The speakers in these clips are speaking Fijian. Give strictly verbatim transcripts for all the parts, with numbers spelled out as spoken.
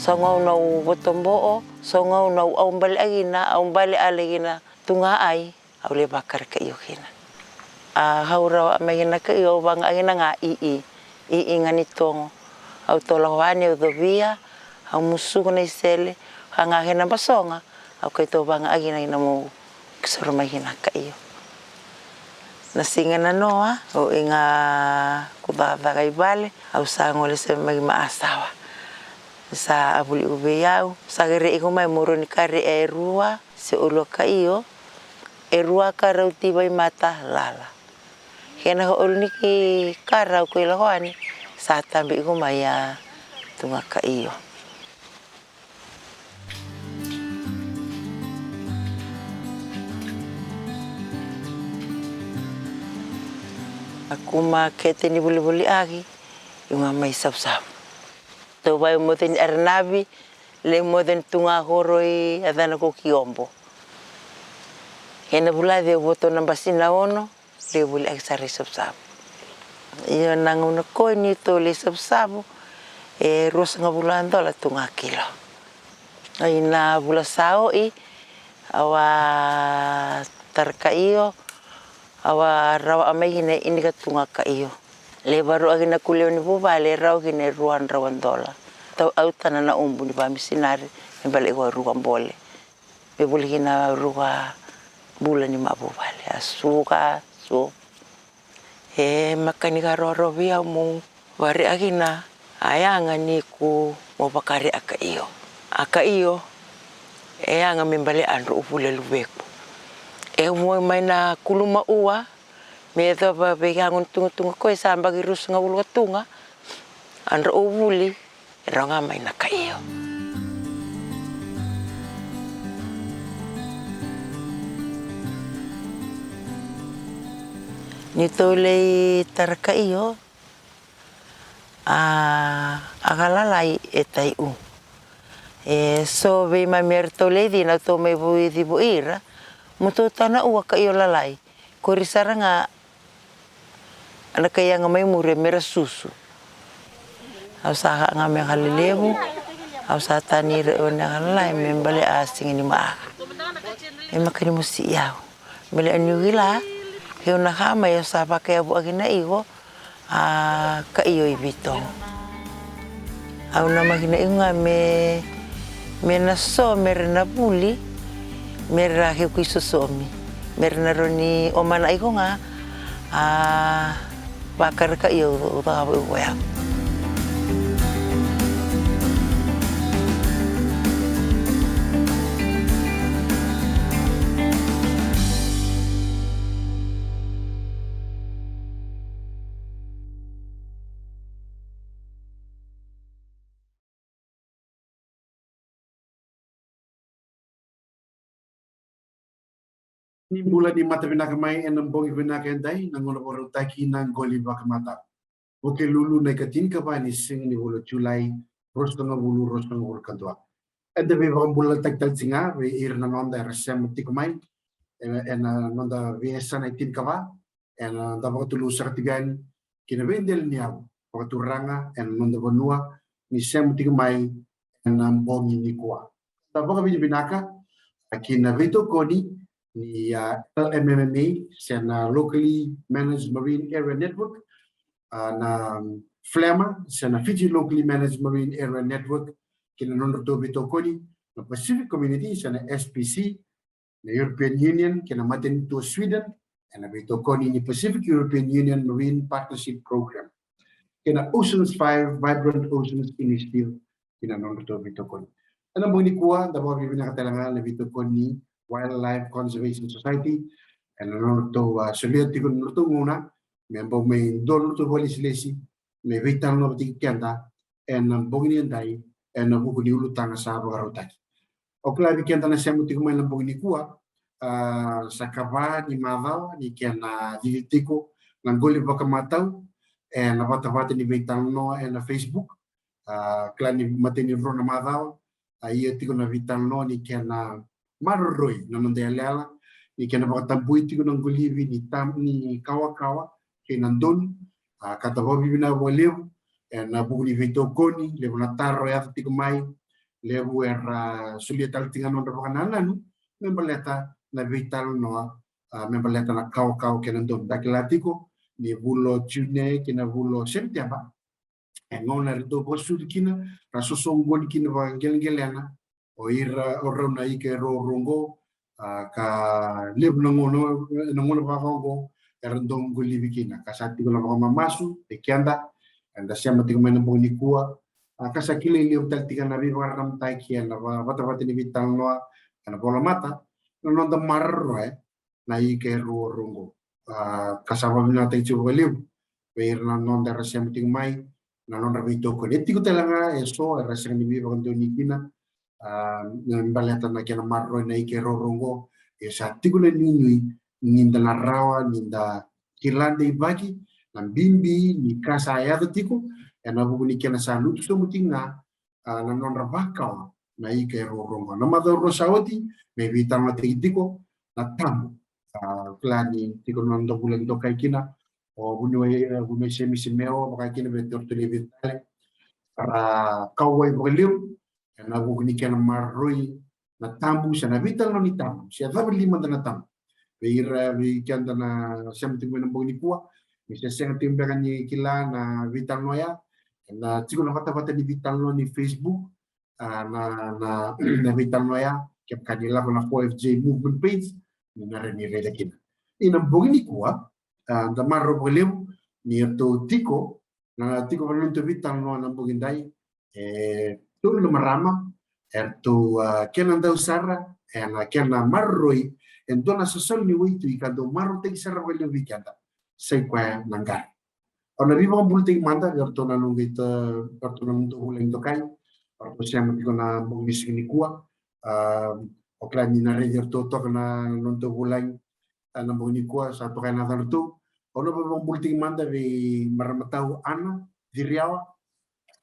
So gauna au votobo'o, so gauna au bale a kina, au bale a le kina tu ga ai, au le vakarakaio kina. A, au rawa mai kina kaio, au vaga kina ga i i, i i ga ni togo. Au tolako ane, au covia, au musuku na isele, ka ga kena basoga, au kai tou vaga kina ina mo kisoro mai kina kaio. Na siga na noa, o iga ku cakacaka i vale, au sa gole se mai ma asawa. Sa a vuli uvei au, sa kere iko mai moro ni kare e rua, se ulu a kaio, e rua ka rau ti vai mata lala. Kena ka ulu ni ki ka rau ko i lako ani, sa tabe iko mai a tu ga kaio. A kuma kete ni vulivuli aki, i ga mai savusavu. Tou vai moce ni aranavi, le moce ni tu ga koro i a cana ko ki obo. Kena vulaci e voto na basi na ono, le vuli aki sara i savusavu. Io na gauna ko ni tou le savusavu, e ruasagavulu a dola tu ga kilo. Ai na vula sa oi, au a tara kaio, au a rawa a mai kina inika tu ga kaio. Le varu a kina kuleo ni vuvale, e rawa kina e rua drau a dola. Tau au tana na ubu ni vamisinari, me bale iko a ruka bole. Me vuli kina ruka bula ni ma vuvale, a suka, so. E makanika rorovi au mo vare a kina a yaga ni ku mo vakare a kaio. A kaio, e yaga me bale a dro uvule luveku. E mo mai na kuluma ua, me cova vei yago ni tugutugu ko e sa baki rusu ga vulu ka tuga, a dro uvuli, e rawa ga mai na kaio. Ni tou lei tara kaio, a, a ka lalai e tai u. E so vei mami era tou lei cina tou mai vui civo ira, mo tou tana ua kaio lalai. Kori sara ga na kai yaga mai muri me ra susu. Au sa ka ga me ka lelevu, au sa tani ira e one ka lalai me bale a siga ni ma aka. E maka ni mosi au. Bale a niu kila, keu na ka mai au sa vakayavu aki na iko, a kaio i vito. Au na makina iu ga me, me na so, me ra na vuli, me ra ke kui sosomi, me ra na roni o mana iko ga, a vakara kaio u cakava iko ya. Ni bula ni mata vinaka mai ena bogi vinaka edai, na gauna vakarautaki na qoli vakamatau. Vukelulu na ika tinikava ni siga ni vula o Julai, ruasagavulu ruasagavulu ka dua. Eda veivakabulataki tale tiko ga vei ira na noda era sema tiko mai ena noda veiyasana e tinikava, ena noda vakatulou saka tiko yani ki na veidela ni yavu vakaturaga ena noda vanua ni sema tiko mai ena bogi nikua. Da vakavinavinaka ki na veitokoni ni, a, L M M M A se na Locally Managed Marine Area Network, a, na FLMMA se na Fiji Locally Managed Marine Area Network, ki na nodratou veitokoni na Pacific Community se na S P C, na European Union kei na matanitu o Sweden ena veitokoni ni Pacific European Union Marine Partnership Program, kei na Oceans Five Vibrant Oceans Initiative, kei na nodratou veitokoni. Ena bogi nikua da vakavinavinaka tale ga na veitokoni ni Wildlife Conservation Society ena nodratou, a, solia tiko na nodratou gauna me bau mai dua na nodratou vakalesilesi me veitalanoa vata kei keda ena bogi ni edai ena vuku ni ulutaga sa vakarautaki. O kila vei keda na sema tiko mai na bogi nikua, a, sa kava ni macawa ni kena cici tiko na qoli vakamatau ena vatavata ni veitalanoa ena Facebook. A, kila ni matai ni rua na macawa a ia tiko na veitalanoa ni kena maroroi na noda yalayala ni kena vakatabui tiko na qolivi ni tam-, ni kawakawa kei na donu. A, ka da vakavinavinaka vakalevu ena vuku ni veitokoni, levu na taro e yaco tiko mai, levu era solia tale tiko ga na nodra vakanananu me baleta na veitalanoa, a, me baleta na kawakawa kei na domi. Da kila tiko ni vula o June kei na vula o Sepiteba e gauna era dau vakasuri kina, ra sosoqoni kina vakaqeleqelena o ira, o rau na ika e ruarua oqo, a, ka levu na gauna, na gauna vaka oqo era dau qolivi kina. Ka sa tiko na vakamamasu vei keda, eda sema tiko mai na bogi nikua, a, ka sa kilai levu tale tiko na veivakararamataki ena va-, vatavata ni veitalanoa ena volamata, na noda maroroya na ika e ruarua oqo. A, ka sa vakavinavinakataki tiko vakalevu vei ira na noda era sema tiko mai, na nodra veitokoni. E tiko tale ga eso era sega ni veivakadonui kina, a, me baleta na kena maroroi na ika e ruarua oqo. E sa tiko na nuinui ni da na rawa ni da kila deivaki na bibi ni ka sa yaco tiko ena vuku ni kena sa lutu sobu tiko ga, a, na nodra vakawa na ika e ruarua oqo. Na macawa rua sa oti me veitalanoataki tiko na tabu. A, kila ni tiko na noda vulagi dokai kina o vuniwai, e, vuniwai Semi Simeo, vaka kina vei Tortoni Vitale, ra kauwai vakalevu ena vuku ni kena maroroi na tabu se na veitalanoa ni tabu, se cava li mada na tabu. Vei ira vei keda na sema tiko mai na bogi nikua, ni se sega tiko beka ni kila na veitalanoa ya, ena tiko na vatavata ni veitalanoa ni Facebook, a, na, na, na veitalanoa ya, kevaka ni lako na four F J Movement page, ni na rawa ni raica kina. Ena bogi nikua, a, da marau vakalevu ni ratou tiko, na tiko vaka na nodatou veitalanoa na bogi dai, e tolu na marama, eratou, a, kena dau sara, ena kena maroroi e dua na sasalo ni waitui ka dau marautaki sara vakalevu vei keda, sai koya na qari. Au na veivakabulutaki mada vei ratou na noqu ita, ratou na noqu vulagi dokai, ratou sema tiko na bogi ni siga nikua. A, o kila ni na raici ratou toka na nodatou vulagi, a, na bogi nikua, sa toka na yacadratou. Au na veivakabulutaki mada vei marama tau Ana Ciriawa,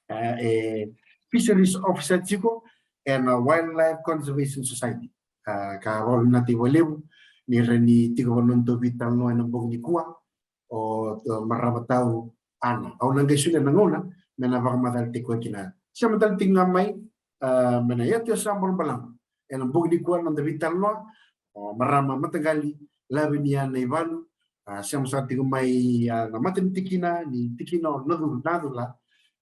a, e Fisheries Officer tiko ena Wildlife Conservation Society. A, ka vakavinavinakataki vakalevu ni rawa ni tiko vaka na nodatou veitalanoa ena bogi nikua, o, o marama tau Ana. Au na qai solia na gauna me na vakamacalataki koya kina. Sema tale tiko ga mai, a, mai na yatu ya sa balabalavu ena bogi nikua na noda veitalanoa, o marama mataqali Lavenia Naivalu, a, sema sara tiko mai, a, na mata ni tikina, ni tikina o Nacu-, Nacula,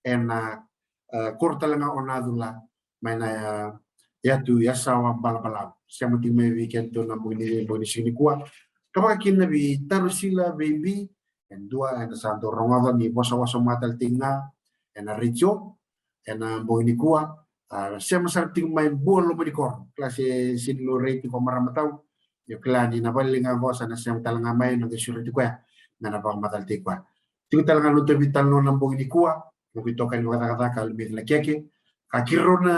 ena, a, koro tale ga o Nacula, mai na, a, yatu Yasawa balabalavu. Sema tiko mai vei kedatou na bogi ni, bogi ni siga nikua. Ka vaka kina vei Tarusila Veibi, e dua eda sa dau rogoca ni vosavosa matata tiko ga ena retio ena bogi nikua. A, sema sara tiko mai Bua Lomanikoro. Kila se, se ni laurai tiko marama tau. Io, kila ni na vale ga qo sa na sema tale ga mai, na qai sureti koya me na vakamacalataki koya. Tiko tale ga na nodatou veitalanoa na bogi nikua, noqu itokani vakacakacaka Alumeci Nakeke. Ka keirau na,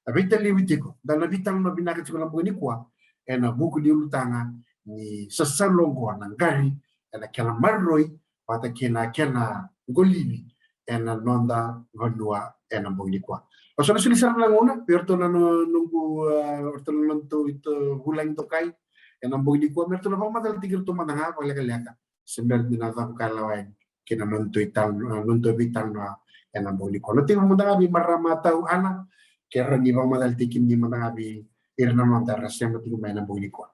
a, veitalevi tiko, da na veitalanoa vinaka tiko na bogi nikua ena vuku ni ulutaga ni sasalo oqo na qari, ena kena maroroi vata kei na kena qolivi ena noda vanua ena bogi nikua. Au sa na soli sara na gauna vei ratou na no-, noqu, a, ratou na nodatou ito vulagi dokai ena bogi nikua, me ratou na vakamacalataki iratou mada ga vakalekaleka se bera ni na cavuka lawa yani kei na nodatou ital-, nodatou veitalanoa ena bogi nikua. Na tekivu mada ga vei marama tau Ana, ke rawa ni vakamacalataki kemuni mada ga vei ira na noda era sema tiko mai ena bogi nikua.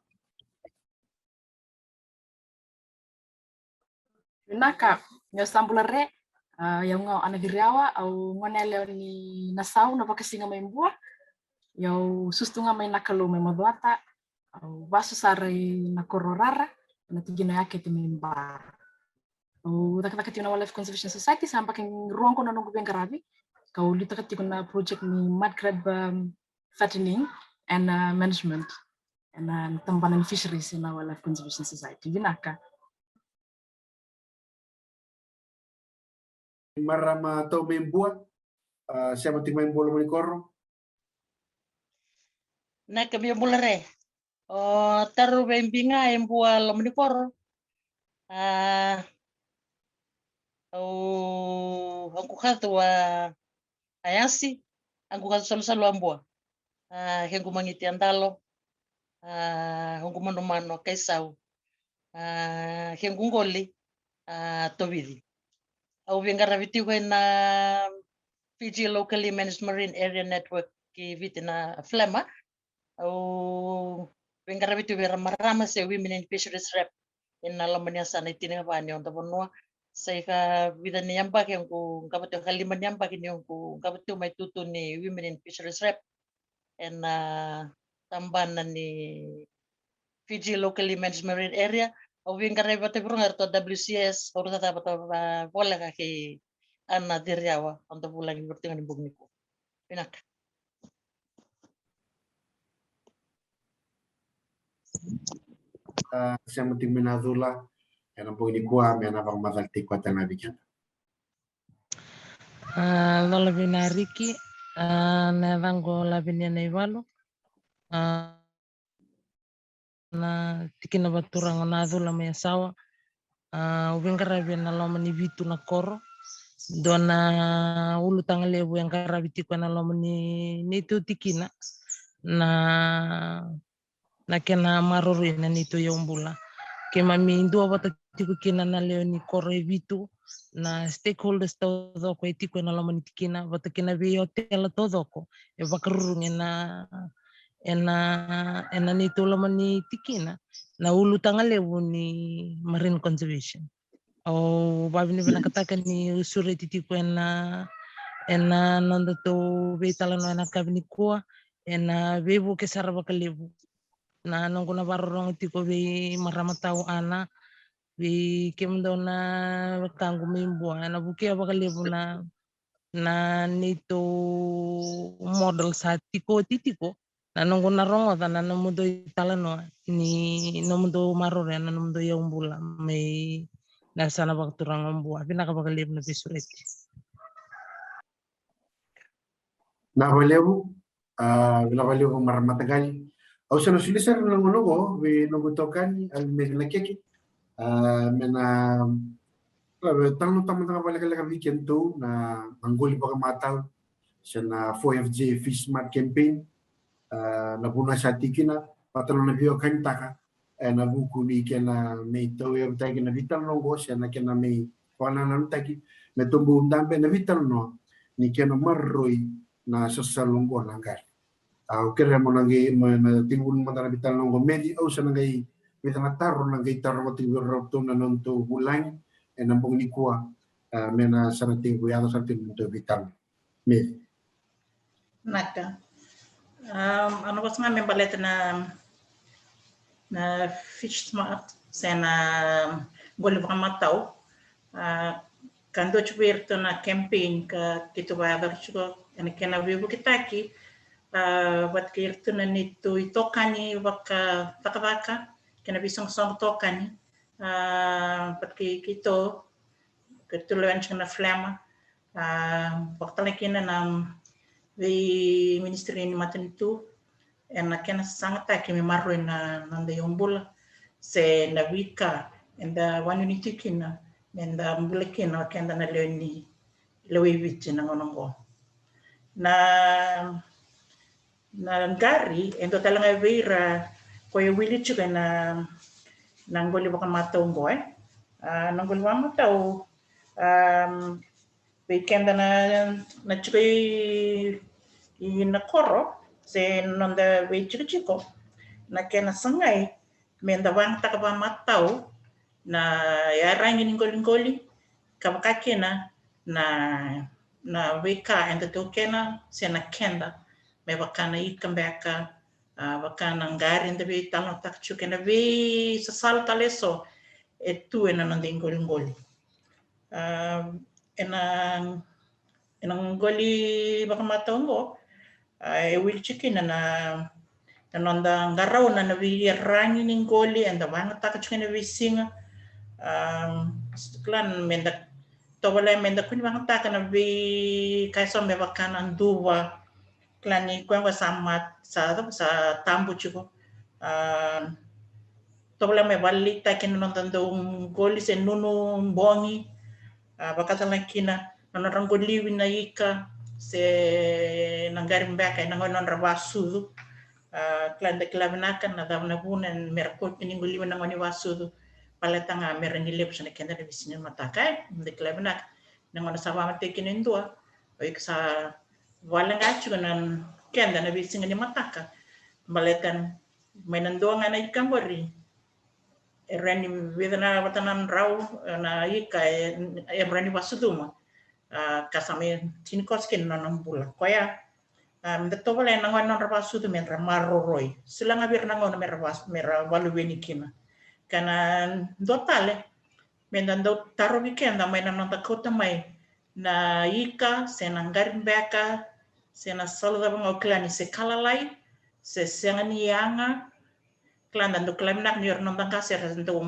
Vinaka, ni o sa bula re, a, o yau ga o Ana Ciriawa, au gone yalewa ni Nasau, Navakasiga mai Bua. Au susu tu ga mai Nakalou mai Macuata, au vasu sara i Nakororara, na tikina o Yakete mai Ba. Au cakacaka tiko na Wildlife Conservation Society, sa yabaki rua oqo na noqu veiqaravi, kau liutaka tiko na project ni mud crab, um, fattening and, uh, management ena, uh, tabana ni fisheries ena Wildlife Conservation Society. Vinaka. Marama tau mai Bua, a, sema tiko mai Bua Lomanikoro. Vinaka, ni o bula re. O Taru Veibi ga e Bua Lomanikoro. A, au, au qu katu a, a yasi, au qu katu salusalu a Bua. A, kequ magiti a Dalo. A, au qu manumanu a Kaisau. A, kequ qoli a Tovici. Au veiqaravi tiko ena Fiji Locally Managed Marine Area Network ki Viti na FLMMA. Au veiqaravi tu vei ira marama se Women in Fisheries rep ena loma ni yasana e tinikava ni noda vanua. Sa ika vica ni yabaki au qu qava tu, ka lima ni yabaki ni au qu qava tu mai tutu ni Women in Fisheries rep ena tabana ni Fiji Locally Managed Marine Area. Au veiqaravi vata vei ira ga eratou WCS, au raica vata voleka kei Ana Ciriawa, au da vulagi vei ira tiko ni bogi nikua. Vinaka. A, sema tiko mai na cula ena bogi nikua me na vakamacala tiko koya tale ga vei keda. A, cola vinaka Riki. A, na yacaqu o Lavinia Naivalu. A, na tikina vakaturaga o Nacula mai Yasawa. A, au veiqaravi ena loma ni vitu na koro. Dua na ulutaga levu e qaravi tiko ena loma ni neitou tikina na na kena maroroi na neitou yaubula. Keimami duavata tiko kina na lewe ni koro e vitu, na stakeholders taucoko e tiko ena loma ni tikina vata kei na veiotela taucoko e vakarurugi ena ena ena neitou loma ni tikina na ulutaga levu ni marine conservation. Au vavinavinakataka ni sureti tiko ena ena nodatou veitalanoa ena yakavi nikua ena veivuke sara vakalevu. Na noqu na vakarorogo tiko vei marama tau Ana, vei kemudou na wekaqu mai Bua, ena vukea vakalevu na na neitou model sa tiko oti tiko. Na noqu na rogoca na nomudou italanoa ni nomudou maroroya na nomudou yaubula mai na yasana vakaturaga o Bua. Vinaka vakalevu na veisureti. Vinaka vakalevu. A, vinaka vakalevu marama mataqali. Au sa na solia sara na gauna oqo vei noqu itokani Almeri Nakeke. A, me na talanoataka mada ga vakalekaleka vei kedatou na qoli vakamatau se na four F J Fish Smart Campaign. A, na vanua sa tiko kina, vata na nona veiwekanitaka ena vuku ni kena mai tauyavutaki na veitalanoa oqo se na kena mai vakanananutaki me tobu dabe na veitalanoa ni kena maroroi na sasalu oqo na qari. Au kerea mo na qai mo na tekivu mada na veitalanoa oqo Meri, au sa na qai vica na taro na qai taroga tiko vei ratou na nodatou vulagi ena bogi nikua. A, me na sa na tekivu yaco sara tiko na nodatou veitalanoa. Meri. Vinaka. Au na vosa ga me baleta na na Fish Smart se na qoli vakamatau. A, ka dua tiko vei iratou na campaign ka keitou vakayacora tiko ena kena veivuketaki, a, vata kei iratou na neitou itokani vakacakacaka kei na veisoqosoqo tokani, a, vata kei keitou, keitou lewena tiko na FLMMA, a, vakatale kina na veiministri ni matanitu ena kena sasagataki me maroroi na noda iyaubula se na veika eda vakanuinui tiko kina meda bula kina o keda na lewe ni lewe i Viti na gauna oqo. Na na qari e dua tale ga vei ira ko e wili tiko ena na qoli vakamatau oqo, e. A, na qoli vakamatau, a, vei keda na na tiko i na koro se noda veitikotiko na kena sagai meda vagataka vakamatau na iyaragi ni qoliqoli ka vaka kina na na veika eda taukena se na keda me vaka na ika beka, a, vaka na qari eda veitalanoataka tiko kei na veisasala tale eso e tu ena noda iqoliqoli. A, ena ena qoli vakamatau oqo, a, e wili tiko kina na na noda qarauna na veiyaragi ni qoli eda vagataka tiko ena veisiga. A, kila meda tovolea meda kua ni vagataka na veika eso me vaka na duva, kila ni koya oqo sa mat sa sa tabu tiko. A, tovolea me valeleitaki na noda dau qoli se nunu bogi, a, vakatale kina na nodra qolivi na ika se na qari beka ena gauna nodra vasucu. A, kila da kila vinaka na cava na vuna mera kauta ni qolivi na gauna ni vasucu. Baleta ga mera ni levu sa na keda na veisiga mataka, e, da kila vinaka na gauna sa vakamatei kina e dua, O ika sa vale ga tiko na keda na veisiga ni mataka. Baleta mai na dua ga na ika qori, e rawa ni vica na vata na drau na ika e rawa ni vasucuma. Ka sa mai tini koso kina na nona bula koya. Meda tovolea na gone nodra vasucu me ra maroroi, sila ga vei ira na gauna me ra valuveni kina. Ka na dua tale, meda dau tarovi keda mai na noda kauta mai na ika se na qari beka se na salu cava ga, o kila ni se ka lalai se sega ni yaga. Kila da dau kila vinaka ni o ira na noda qase era dau,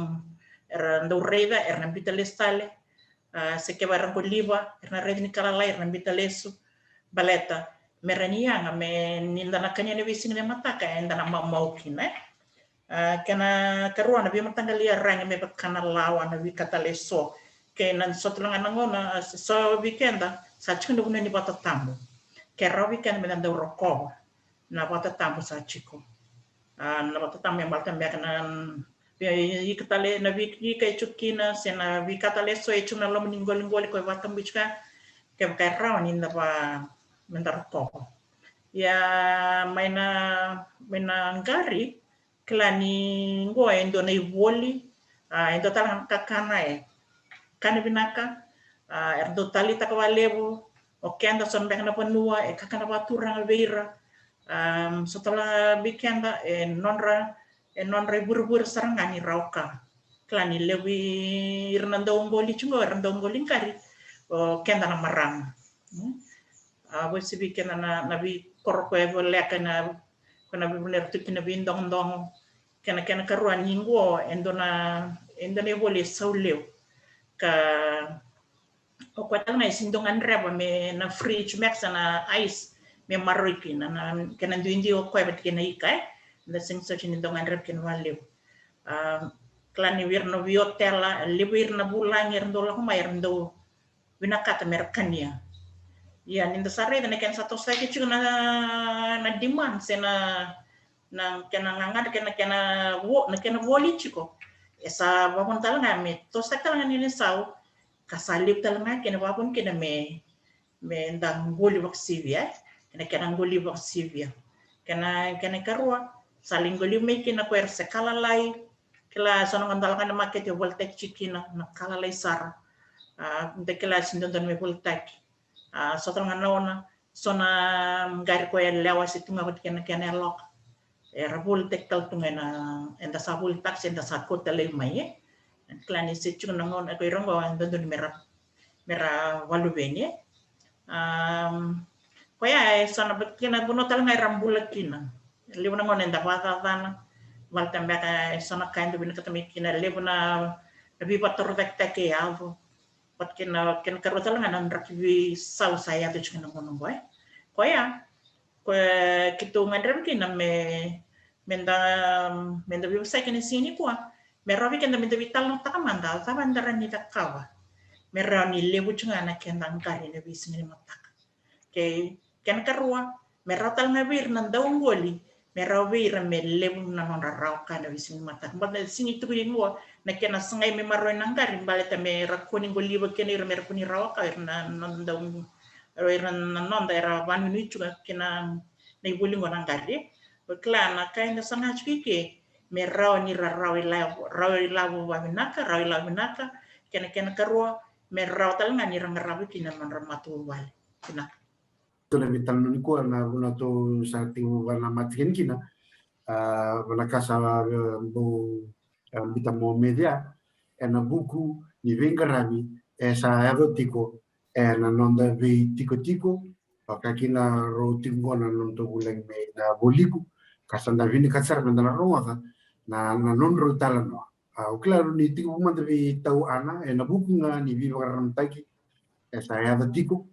era dau raica, era na biuta lesu tale. Se keva era qoliva, era na raica ni ka lalai, era na biuta lesu. Baleta me ra ni yaga, me ni da na kania na veisiga ni mataka eda na mamau kina. Kena karua, na veimataqali iyaragi me vaka na lawa, na veika tale eso. Kei na so tale ga na gauna, so vei keda sa tiko na vanua ni vatatabu. Ke rawa vei keda meda dau rokova na vatatabu sa tiko. Na vatatabu me baleta beka na ika tale, na veika e tiko kina se na veika tale eso e tiko na loma ni qoliqoli ko e vatabu tiko. Kevaka e rawa ni da va, meda rokova. Ia mai na, mai na qari, kila ni qo e dua na ivoli, e dua tale ga na kakana e kana vinaka. Era dau taleitaka valevu o keda, so beka na vanua e kakana vaturaga vei ira. So tale vei keda e nodra, e nodra ivurevure sara ga ni rawa ka. Kila ni levu ira na dau qoli tiko qo era dau qoli qari, o keda na marama. A vosa vei keda na veikoro ko e voleka na, ko na veivanua era tu kina veidogodogo. Kena, kena karua ni qo e dua na, e dua na ivoli e sau levu. Ka o koya tale ga e sega ni dau gadreva me na fridge me yaka sa na ice me maroroi kina. Na kena duidui o koya vata kei na ika e da sega soti ni dau gadreva kina valevu. Kila ni vei ira na veiotela, levu ira na vulagi era dau lako mai era dau vinakata me ra kania. Ia ni da sa raica na kena sa tosaki tiko na, na demand se na, na kena gagadre, kena, kena vo, na kena voli tiko. E sa vavuna tale ga me tosaki tale ga ni na sau, ka sa levu tale ga kena vavuna kina me, me da qoli vakasivia, e? Kena, kena qoli vakasivia. Kena, kena karua, sa lai qoli mai kina ko era se ka lalai, kila so na gauna tale ga na makete e volitaki tiko kina na ka lalai sara. Da kila se dodonu me volitaki. So tale ga na gauna, so na qari ko e lewa se tu ga vata kei na kena yaloka. Era volitaki tale tu ga ena, eda sa volitaka se da sa kauta lai mai, e. Kila ni se tiko na gauna ko ira qo e dodonu me ra, me ra valuveni, e. Koya e so na vata kei na vanua tale ga era bula kina. Levu na gauna eda vakacacana, baleta beka e so na ka eda vinakata mai kina, levu na, na veivakatorocaketaki e yaco. Vata kei na, kena karua tale ga na draki veisau sa yaco tiko na gauna qo, e. Koya, koya keitou gadreva kina me, meda, meda veivosaki ena siga nikua, me rawa vei keda meda veitalanoataka mada cava eda rawa ni cakava me rawa ni levu tiko ga na keda qari ena veisiga ni mataka. Kei, kena karua, me rawa tale ga vei ira na dauqoli, me rawa vei ira me levu na nodra rawa ka ena veisiga ni mataka. Baleta sega ni tukuni qo na kena sagai me maroroi na qari, baleta me ra kua ni qoliva kina ira, me ra kua ni rawa ka ira na noda dau, ira na noda era vanuinui tiko kina na ivoli qo na qari. O kila na ka eda saga tiko i ke, me rawa ni ra rawa ilavo, rawa ilavo vavinaka, rawa ilavo vinaka. Kena, kena karua, me rawa tale ga ni ra qarava kina na nodra matavuvale. Vinaka. Tou na veitalanoa nikua na vuna tou sa tiko vana matikeni kina. A, vana ka sa, e, bau, e, bita mo media ena vuku ni veiqaravi e sa yaco tiko ena noda veitikotiko, vaka kina rau tiko qo na noda vulagi mai na Vualiku, ka sa da vinakata sara meda na rogoca na, na nodrau talanoa. A, au kila ni tiko mada vei Tau Ana ena vuku ga ni veivakararamataki e sa yaco tiko,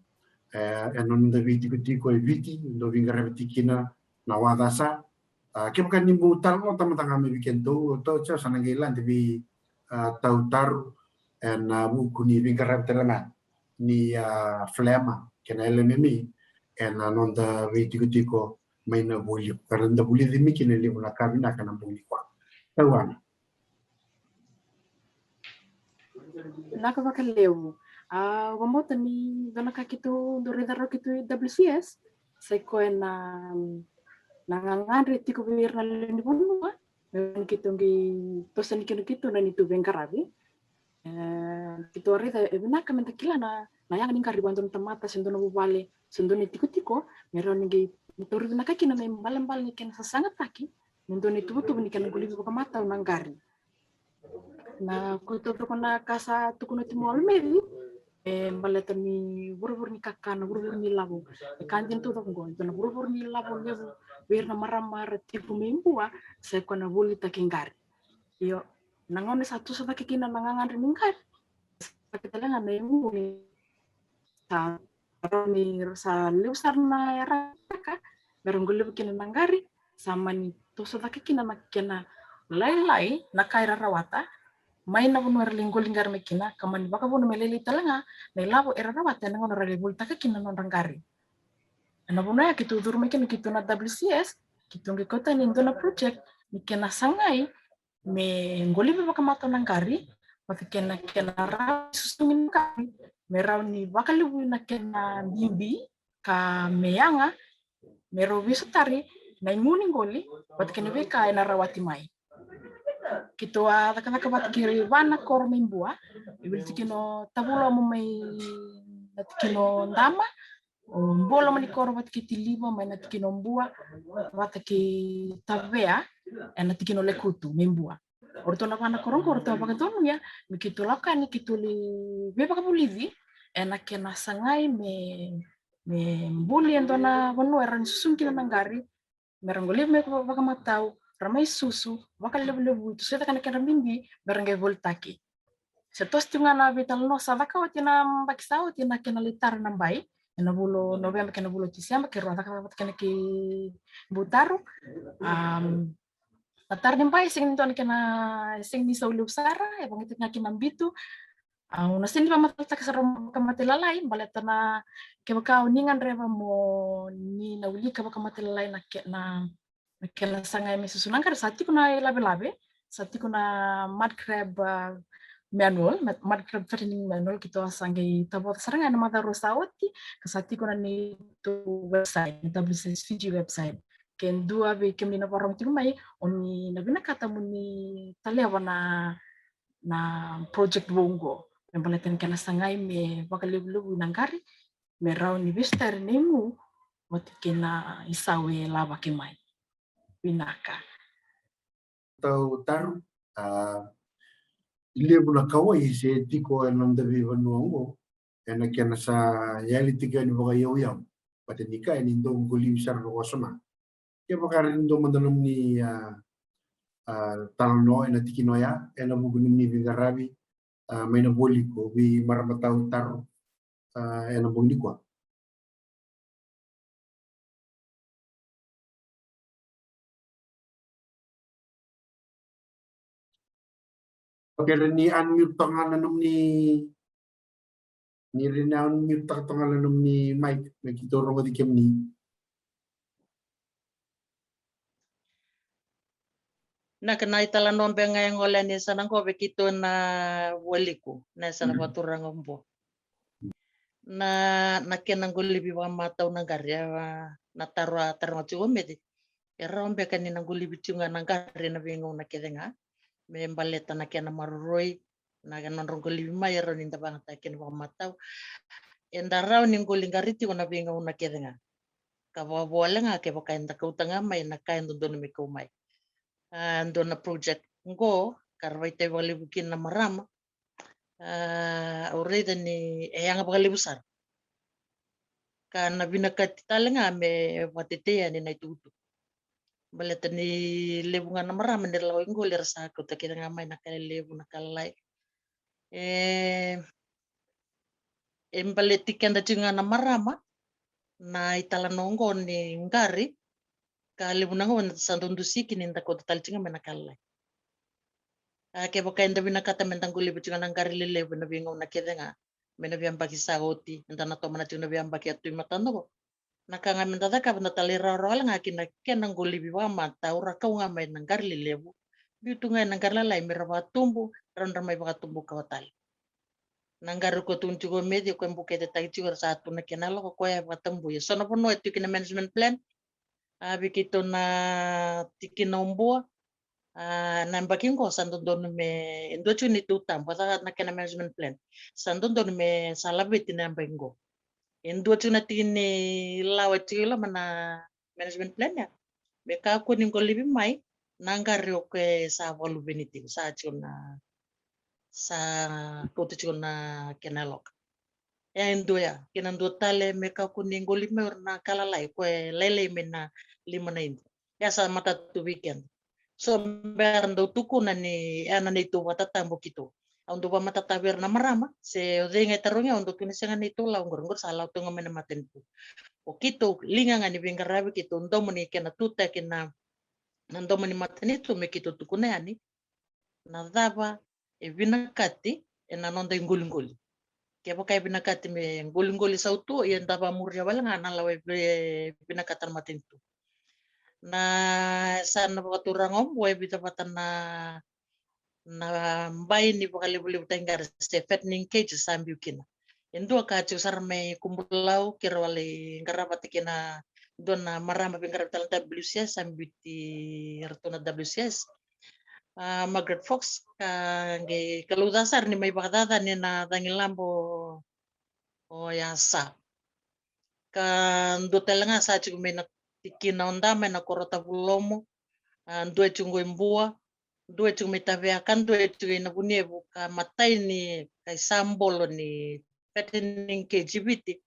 e, ena noda veitikotiko e Viti, dau veiqaravi tiko kina na WADASA. A, kevaka ni bau talanoataka mada ga mai vei kedatou, tou sa na qai lade vei, a, Tau Taru ena vuku ni veiqaravi tale ga ni, a, FLMMA kei na LMMA ena noda veitikotiko mai na Vualiku. Ka ra da vulica mai kina e levu na ka vinaka ena bogi nikua. Tau Ana. Vinaka vakalevu. A, au vakabauta ni dua na ka keitou dau raica rawa keitou i W C S, sa i koya na, na gagadre tiko vei ira na lewe ni vanua, me vaka ni keitou qai toso yani kina keitou na neitou veiqaravi. E, keitou a raica e vinaka meda kila na, na yaga ni qari vua e dua na tamata, se dua na vuvale, se dua na itikotiko, me rawa ni qai tauri vinaka kina na ibalebale ni kena sasagataki me dua na ituvatuva ni kena qolivi vakamatau na qari. Na, ko taucoko na ka sa tukuna tiko mai o Almeci, e baleta ni vuravura ni kakana, vuravura ni lavo. E ka dina taucoko qo, e dua na vuravura ni lavo levu vei ira na marama era tiko mai Bua, sa i koya na volitaki qari. Io, na gauna sa toso cake kina na gagadre ni qari, sa cake tale ga na igu ni sa, ni sa levu sara na yaraka me ra qoliva kina na qari, sa mani toso cake kina na kena lailai na ka era rawata mai na vanua era lai qoli qari mai kina, ka mani vakavuna me lailai tale ga na ilavo era rawata ena gauna era lai volitaka kina na nodra qari. Ena vanua ya keitou curu mai kina keitou na W C S, keitou qai kauta yani e dua na project ni kena sagai me qolivi vakamatau na qari, vata kei na kena rawa ni susugi na qari me rawa ni vakalevui na kena bibi, ka me yaga, me rawa ni veisotari na igu ni qoli vata kei na veika ena rawati mai. Keitou a cakacaka vata kei va na koro mai Bua, e wili tiko kina o Tavulomu mai na tikina o Dama, o Bualomanikoro vata kei Tiliva mai na tikina o Bua, vata kei Tavea ena tikina o Lekutu mai Bua. O ratou na va na koro qo, o ratou a vakadonuya me keitou lako yani keitou lai veivakavulici ena kena sagai me, me buli e dua na vanua era na susugi kina na qari, me ra qolivi mai vakamatau, ra mai susu, vakalevulevui, toso cake na kedra bibi me ra qai volitaki. Se toso tiko ga na veitalanoa sa caka oti na yabaki sa oti na kena lai tara na bai ena vula o Noveba kei na vula o Tiseba, keirau a cakacaka vata kei na kei Butaru. Am, na tara ni bai e sega ni dua na kena, e sega ni sau levu sara, e vakayagataki ga kina na bitu. Au na sega ni vakamacalataka sara vakamatailalai baleta na, kevaka o ni gadreva mo ni na wilika vakamatailalai na ke-, na na kena sagai me susu na qari, sa tiko na ilavelave, sa tiko na mud crab, ah, manual, na mud crab fattening manual, keitou a sa qai tavoca sara ga ena macawa rua sa oti, ka sa tiko na neitou website, na W C S Fiji website. Ke dua vei kemuni na vakarorogo tiko mai, o ni na vinakata mo ni taleva na, na project vou qo me baleta na kena sagai me vakalevulevui na qari, me rawa ni veisotari na igu vata kei na isau e lavaki mai. Vinaka. Tau Taru, a, levu na kauwai se tiko ena noda veivanua oqo, ena kena sa yali tiko yani vakaiyauyau. Vata ni kaya ni dau qolivi sara na wasoma. Kevaka e dua mada nomuni, a, a, talanoa ena tikina oya, ena vuku ni nomuni veiqaravi, a, mai na Vualiku, vei marama Tau Taru, a, ena bogi nikua. Okay, ni unmute toka ga na nomuni, ni unmute toka ga na nomuni mic, me keitou rogoci kemuni. Na kena italanoa beka ga e gole yani e sa na qo vei keitou na Vualiku, na e sa na vakaturaga o Bua. Na, na kena qolivi vakamatau na qari, a, na taro a taroga tiko o Meci. E rawa beka ni na qolivi tiko ga na qari ena veigauna kece ga me baleta na kena maroroi, na kena nodra qolivi mai, e rawa ni da vakayagataka kina vakamatau. Eda rawa ni qoli qari tiko na veigauna kece ga. Ka vakavole ga kevaka eda kauta ga mai na ka e dodonu me kau mai. A, dua na project qo ka ra vakaitavi vakalevu kina na marama. A, au raica ni e yaga vakalevu sara. Ka na vinakati tale ga me vakatetei yani na itukutuku. Baleta ni levu ga na marama ni ra lako i qoli era sa kauta kece ga mai na ka lelevu, na ka lalai. E, e baleti keda tiko ga na marama na italanoa oqo ni qari, ka levu na gauna sa dau dusi kina ni da kauta tale tiko ga mai na ka lalai. A, kevaka eda vinakata me da qolivi tiko ga na qari lelevu ena veigauna kece ga, mai na veiyabaki sa oti, eda na tomana tiko na veiyabaki a tu e matada oqo. Na ka ga me da cakava, da talairawarawa wale ga ki na kena qolivi vakamatau, ra kau ga mai na qari lelevu, biu tu ga ena qari lalai me ra vakatubu, ra nodra mai vakatubu kawa tale. Na qari ko tukuni tiko o Meci, ko e buketetaki tiko, era sa tu na kena yaloka, koya e vakatabui. So na vanua e tu kina management plan, a, vei keitou na tikina o Bua. A, na yabaki qo sa dodonu me, e dua tiko ni tu tabu, a, na kena management plan. Sa dodonu me sa laveti na yabaki qo. E dua tiko na tiki ni lawa e tiko i loma na management plan ya. Me kakua ni qolivi mai na qari o koya e sa vakaluveni tiko, sa tiko na, sa kauta tiko na kena yaloka. E dua ya, kei na dua tale me kakua ni qolivi mai o ira na ka lalai, koya e lailai mai na lima na idu. Ya sa matata tu vei keda. So bera dau tukuna ni, e, na neitou vakatatabu keitou. Au dau vakamatatataka vei ira na marama, se o cei ga e tarogi au, au dau tukuna sega, neitou lawa qori, qori sa lawa tu ga mai na matanitu. O keitou liga ga ni veiqaravi, keitou domo ni kena tutaki na, na domo ni matanitu me keitou tukuna yani na cava e vinakati ena noda iqoliqoli. Kevaka e vinakati me qoliqoli sautu, ia da vakamuria wale ga na lawa e vi-, vinakata na matanitu. Na, sa na vakaturaga o Bua e vica vata na, na bai ni vakalevulevutaki qari se fattening cage sa biu kina. E dua ka tiko sara mai Kubulau, keirau a lai qaravata kei na dua na marama veiqaravi tale na W C S, sa biuti iratou na W C S. A, Margaret Fox, ka qai kalouca sara ni mai vakacacani na cagilaba o Yasa. Ka dua tale ga sa tiko mai na tikina o Dama ena koro o Tavulomo, a, dua e tiko qo e Bua, dua e tiko mai Tavea, ka dua e tiko i Navuniyevu, ka matai ni, ka isabolo ni fattening cage i Viti,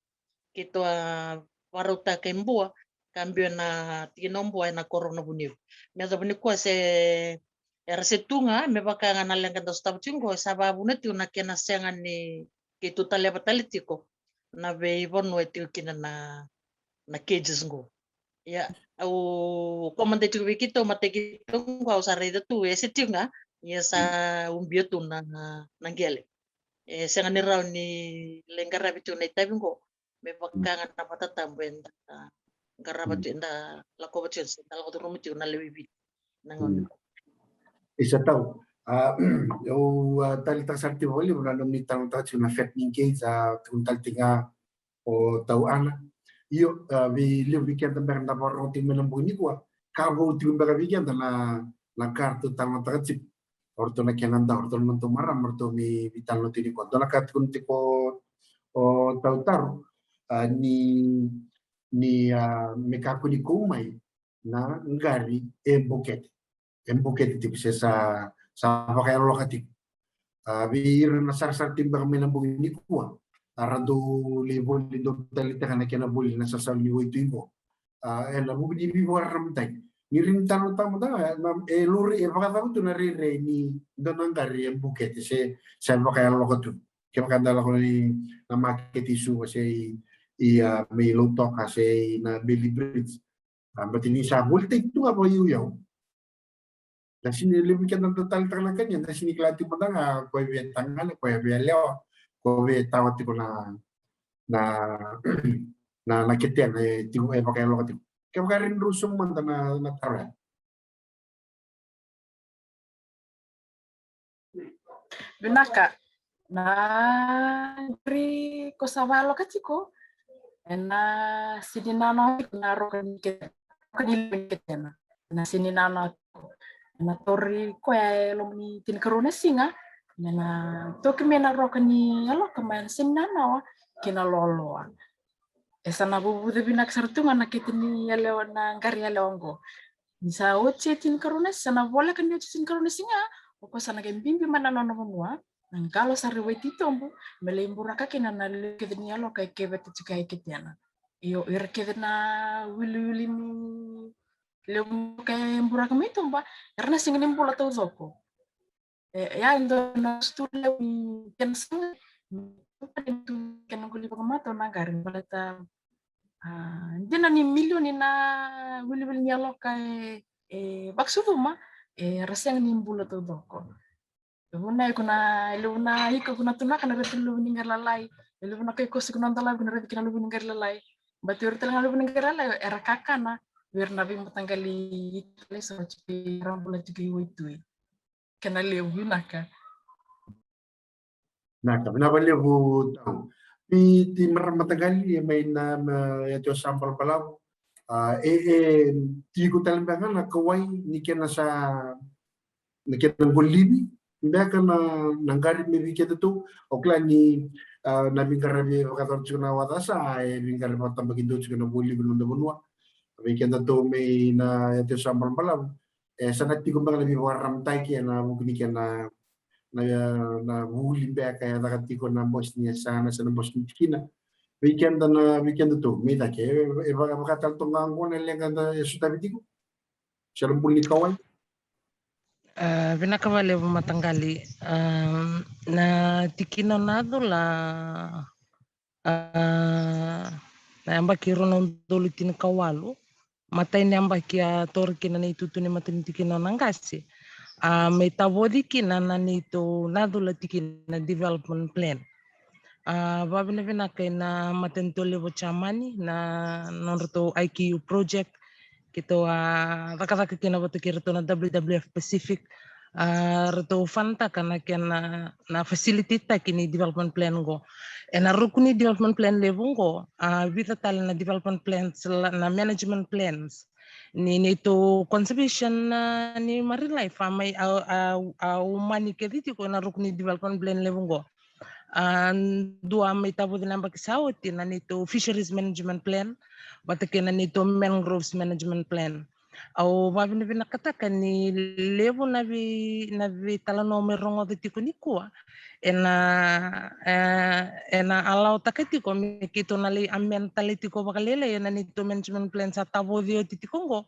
keitou a vakarautaka e Bua, ka biu ena tikina o Bua ena koro o Navuniyevu. Me yacova nikua se era se tu ga, me vaka ga na leqa da sotava tiko qo, sa vakavuna tiko na kena sega ni keitou taleva tale tiko na veivanua e tiko kina na, na cages qo. Ia, au, ko mada e tiko vei keitou, matai keitou qo, au sa raica tu e se tiko ga, ia sa ubia tu na, na qele. E sega ni rawa ni lai qaravi tiko na itavi qo, me vaka ga na vakatatabu eda qarava tiko, eda lakova tiko, se da lako curuma tiko na lewe i Viti na gauna. Isa, tau. A, au, a, taleitaka sara tiko vakalevu na nomuni talanoataka tiko na fattening cage, a, tukuna tale tiko ga o tau Ana. Io, a, vei levu vei keda beka da vakarogo tiko mai na bogi nikua, ka vou tiko beka vei keda na, na ka ratou talanoataka tiko. O ratou na kena dau, o ratou na nodatou marama, o ratou mai veitalanoa tiko nikua. Dua na ka tukuna tiko o tau Taro, a, ni, ni, a, me kakua ni kau mai na qari e bukete. E bukete tiko se sa, sa vakayaloka tiko. A, vei ira na sarasara tiko beka mai na bogi nikua, a, ra dau lai voli, dau taleitaka na kena voli na sasalu ni waitui qo. A, ena vuku ni veivakararamataki. Ni rini tale na tamata, e, na, e lori, e vakacava tu na rairai ni dua na qari e bukete se, se vakayaloka tu. Kevaka da lako ni na makete i Suva se i, i, a, mai Lautoka se i na Bailey Bridge. A, baleta ni sa volitaki tu ga vakaiyauyau. Da sini, levu keda da taleitaka na kania, da sini kila tu mada ga ko e via tagane, ko e via yalewa, ko e via tawa tiko na, na, na, na ketena e tiko, e vakayaloka tiko. Kevaka e rini drau sauma mada na, na taro ya. Vinaka. Na qari ko sa vakayaloka tiko, ena sini nanoa tiko na roka ni ke-, roka ni lewe ni ketena. Ena sini nanoa tiko. Ena tauri koya e loma ni tinikarua na siga, me na toki mai na roka ni yaloka, me na sini nanoa ki na loaloa. E sa na vuvuce vinaka sara tu ga na kete ni yalewa, na qari yalewa oqo. Ni sa oti e tinikarua na siga, sa na voleka ni oti e tinikarua na siga, o koya sa na qai biubiu mai na nona vanua, na qalo sara i Waititobu, me lai buraka kina na lewe kece ni yaloka e keveta tiko e ketena. Io, ira kece na wiliwili ni lewe ni yaloka e buraka mai tuba, era na sega ni bula taucoko. E, e a dua na sutu levu ni kena saga, kena qoli vakamatau na qari, baleta, a, dina ni milioni na wiliwili ni yaloka e, e vakasucuma, e ra sega ni bula taucoko. E vuna iko na, e levu na ika ko na tunaka na raici luve ni qari lalai, e levu na kai kosi ko na dalavi ko na raici kina luve ni qari lalai. Baleta o ira tale ga luve ni qari lalai era kakana vei ira na veimataqali ika tale sa oti, era bula tiko i waitui. Kena levu. Vinaka. Vinaka, vinaka vakalevu Tau. Vei ira na mataqali e mai na, na yatu o Sa Balabalavu. A, e, e tiko tale beka ga na kauwai ni kena sa, ni kena qolivi beka na, na qari mai vei kedatou. O kila ni, a, na veiqaravi e vakayacori tiko na WADASA, e veiqaravi vakatabakidua tiko na voliqu ena noda vanua. Vei kedatou mai na yatu o Sa Balabalavu, e sa na tiko beka na veivakararamataki ena vuku ni kena, na, na vuli beka e caka tiko na bose ni yasana se na bose ni tikina. Vei keda na, vei kedatou mai cake, e, e vaka, vaka tale toka ga qo na leqa eda sotavi tiko. Se na buli ni kauwai. A, vinaka vakalevu mataqali. A, na tikina o Nacula, a, na yabaki rua na udolu tinikawalu, matai ni yabaki a taura kina na itutu ni matai ni tikina o Naqase. A, me tavoci kina na neitou Nacula tikina development plan. A, vakavinavinaka ena matanitu levu o Jamani, na nodratou I Q U project, keitou a cakacaka kina vata kei iratou na W W F Pacific. A, ratou fanataka na kena, na facilitate taki ni development plan qo. Ena ruku ni development plan levu qo, a, vica tale na development plans, la, na management plans ni neitou conservation, a, ni marine life, a mai, a, a, a umani kece tiko ena ruku ni development plan levu qo. A, dua mai tavoci na yabaki sa oti na neitou fisheries management plan vata kei na neitou mangroves management plan. Au vakavinavinakataka ni levu na vei, na veitalanoa me rogoca tiko nikua ena, e, ena alaotaka tiko me keitou na lai amend tale tiko vakalailai ena neitou management plan sa tavoci oti tiko qo.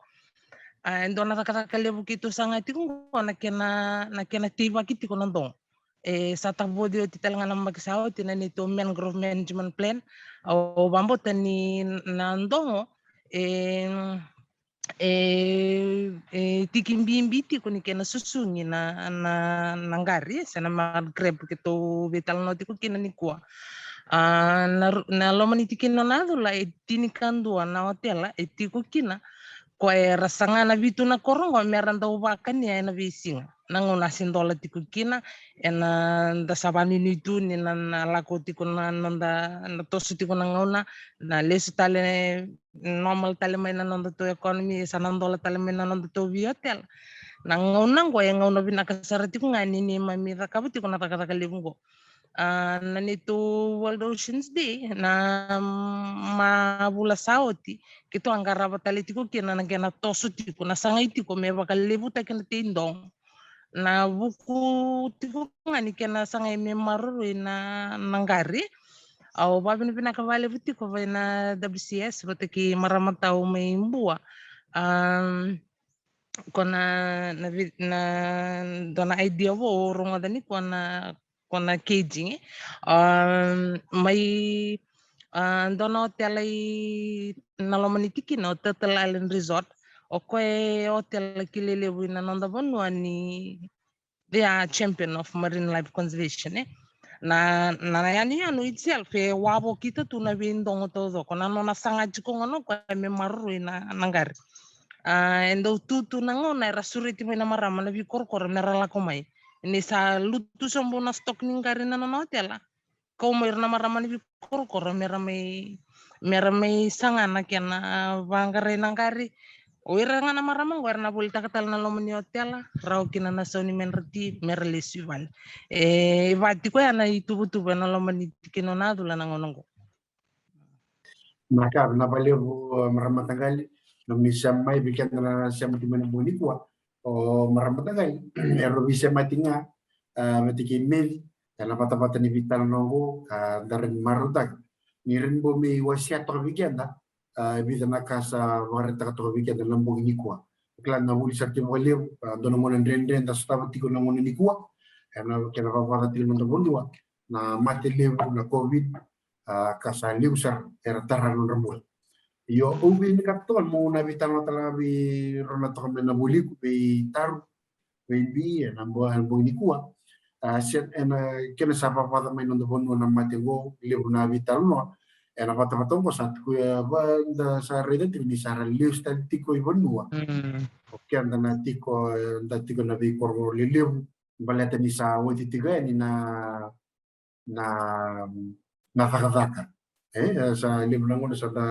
A, e dua na cakacaka levu keitou saga tiko qo na kena, na kena teivaki tiko na dogo. E sa tavoci oti tale ga na yabaki sa oti na neitou mangrove management plan. Au vakabauta ni na dogo e, e, e tiki bibi tiko ni kena susugi na, na, na qari se na mud crab keitou veitalanoa tiko kina nikua. A, na, na loma ni tikina o Nacula e tinikadua na otela e tiko kina, koya era saga na vitu na koro qo mera dau vakania ena veisiga. Na gauna a se dola tiko kina, ena da sa vanuinui tu ni na, na lako tiko na noda, na toso tiko na gauna, na lesu tale, normal tale mai na nodatou economy, sa na dola tale mai na nodatou veiotela. Na gauna qo e gauna vinaka sara tiko ga ni neimami cakava tiko na cakacaka levu qo. A, na neitou World Oceans Day na, mm, mavula sa oti, keitou a qarava tale tiko kina na kena toso tiko, na sagai tiko me vakalevutaki na teidogo. Na vuku tiko ga ni kena sagai me maroroi na, na qari. Au vakavinavinaka vakalevu tiko vei na W C S vata kei marama tau mai Bua. A, ko na, na vi-, na dua na idea vou au rogoca nikua na, ko na caging, e. A, mai, a, dua na otela ena loma ni tikina o Turtle Island Resort. O koya e otela kilai levu ena noda vanua ni they are champion of marine life conservation, e. Na, na yanuyanu itself e wavokita tu na veidogo taucoko, na nona saga tiko gona o koya me maroroi na, na qari. A, e dau tu tu na gauna era sureti mai na marama na veikorokoro mera lako mai. Ni sa lutu sobu na stock ni qari na nona otela, kau mai ira na marama ni veikorokoro mera mai, mera mai saga na kena vaqarai na qari. O ira ga na marama qo era na volitaka tale na loma ni otela, rawa kina na sau ni medra ti mera lesu i vale. E, e va tiko ya na ituvatuva ena loma ni tikina o Nacula na gauna qo. Vinaka, vinaka vakalevu, e, marama mataqali, nomuni sema mai, vei keda na sema tiko mai ena bogi nikua. O marama mataqali, e rau veisemati ga, e, vata kei Meci, ena vatavata ni veitalanoa qo, ka da rawa ni marautaka. Ni rawa ni bau mai wasea toka vei keda, e, e vica na ka sa vakaraitaka toka vei keda na bogi nikua. Kila na vuli sa tiko vakalevu, e, dua na gauna dredre da sotava tiko na gauna nikua, ena kena vavaca tiko na noda vanua, na mate levu na COVID, a, ka sa levu sara era tara na nodra bula. Io, au via vinakata toka meu na veitalanoa tale ga vei rau na toka mai na voliku, vei Taru, vei Bi, ena bo-, ena bogi nikua. A, se, ena kena sa vavaca mai na noda vanua na mate qo, levu na veitalanoa. Ena vatavata qo sa tiko, e, va, da sa raica tiko ni sa ra lesu tale tiko i vanua. Mm. O keda na tiko, e, da tiko na veikorokoro lelevu, baleta ni sa oti tiko yani na na, na cakacaka. E, sa levu na gauna sa da,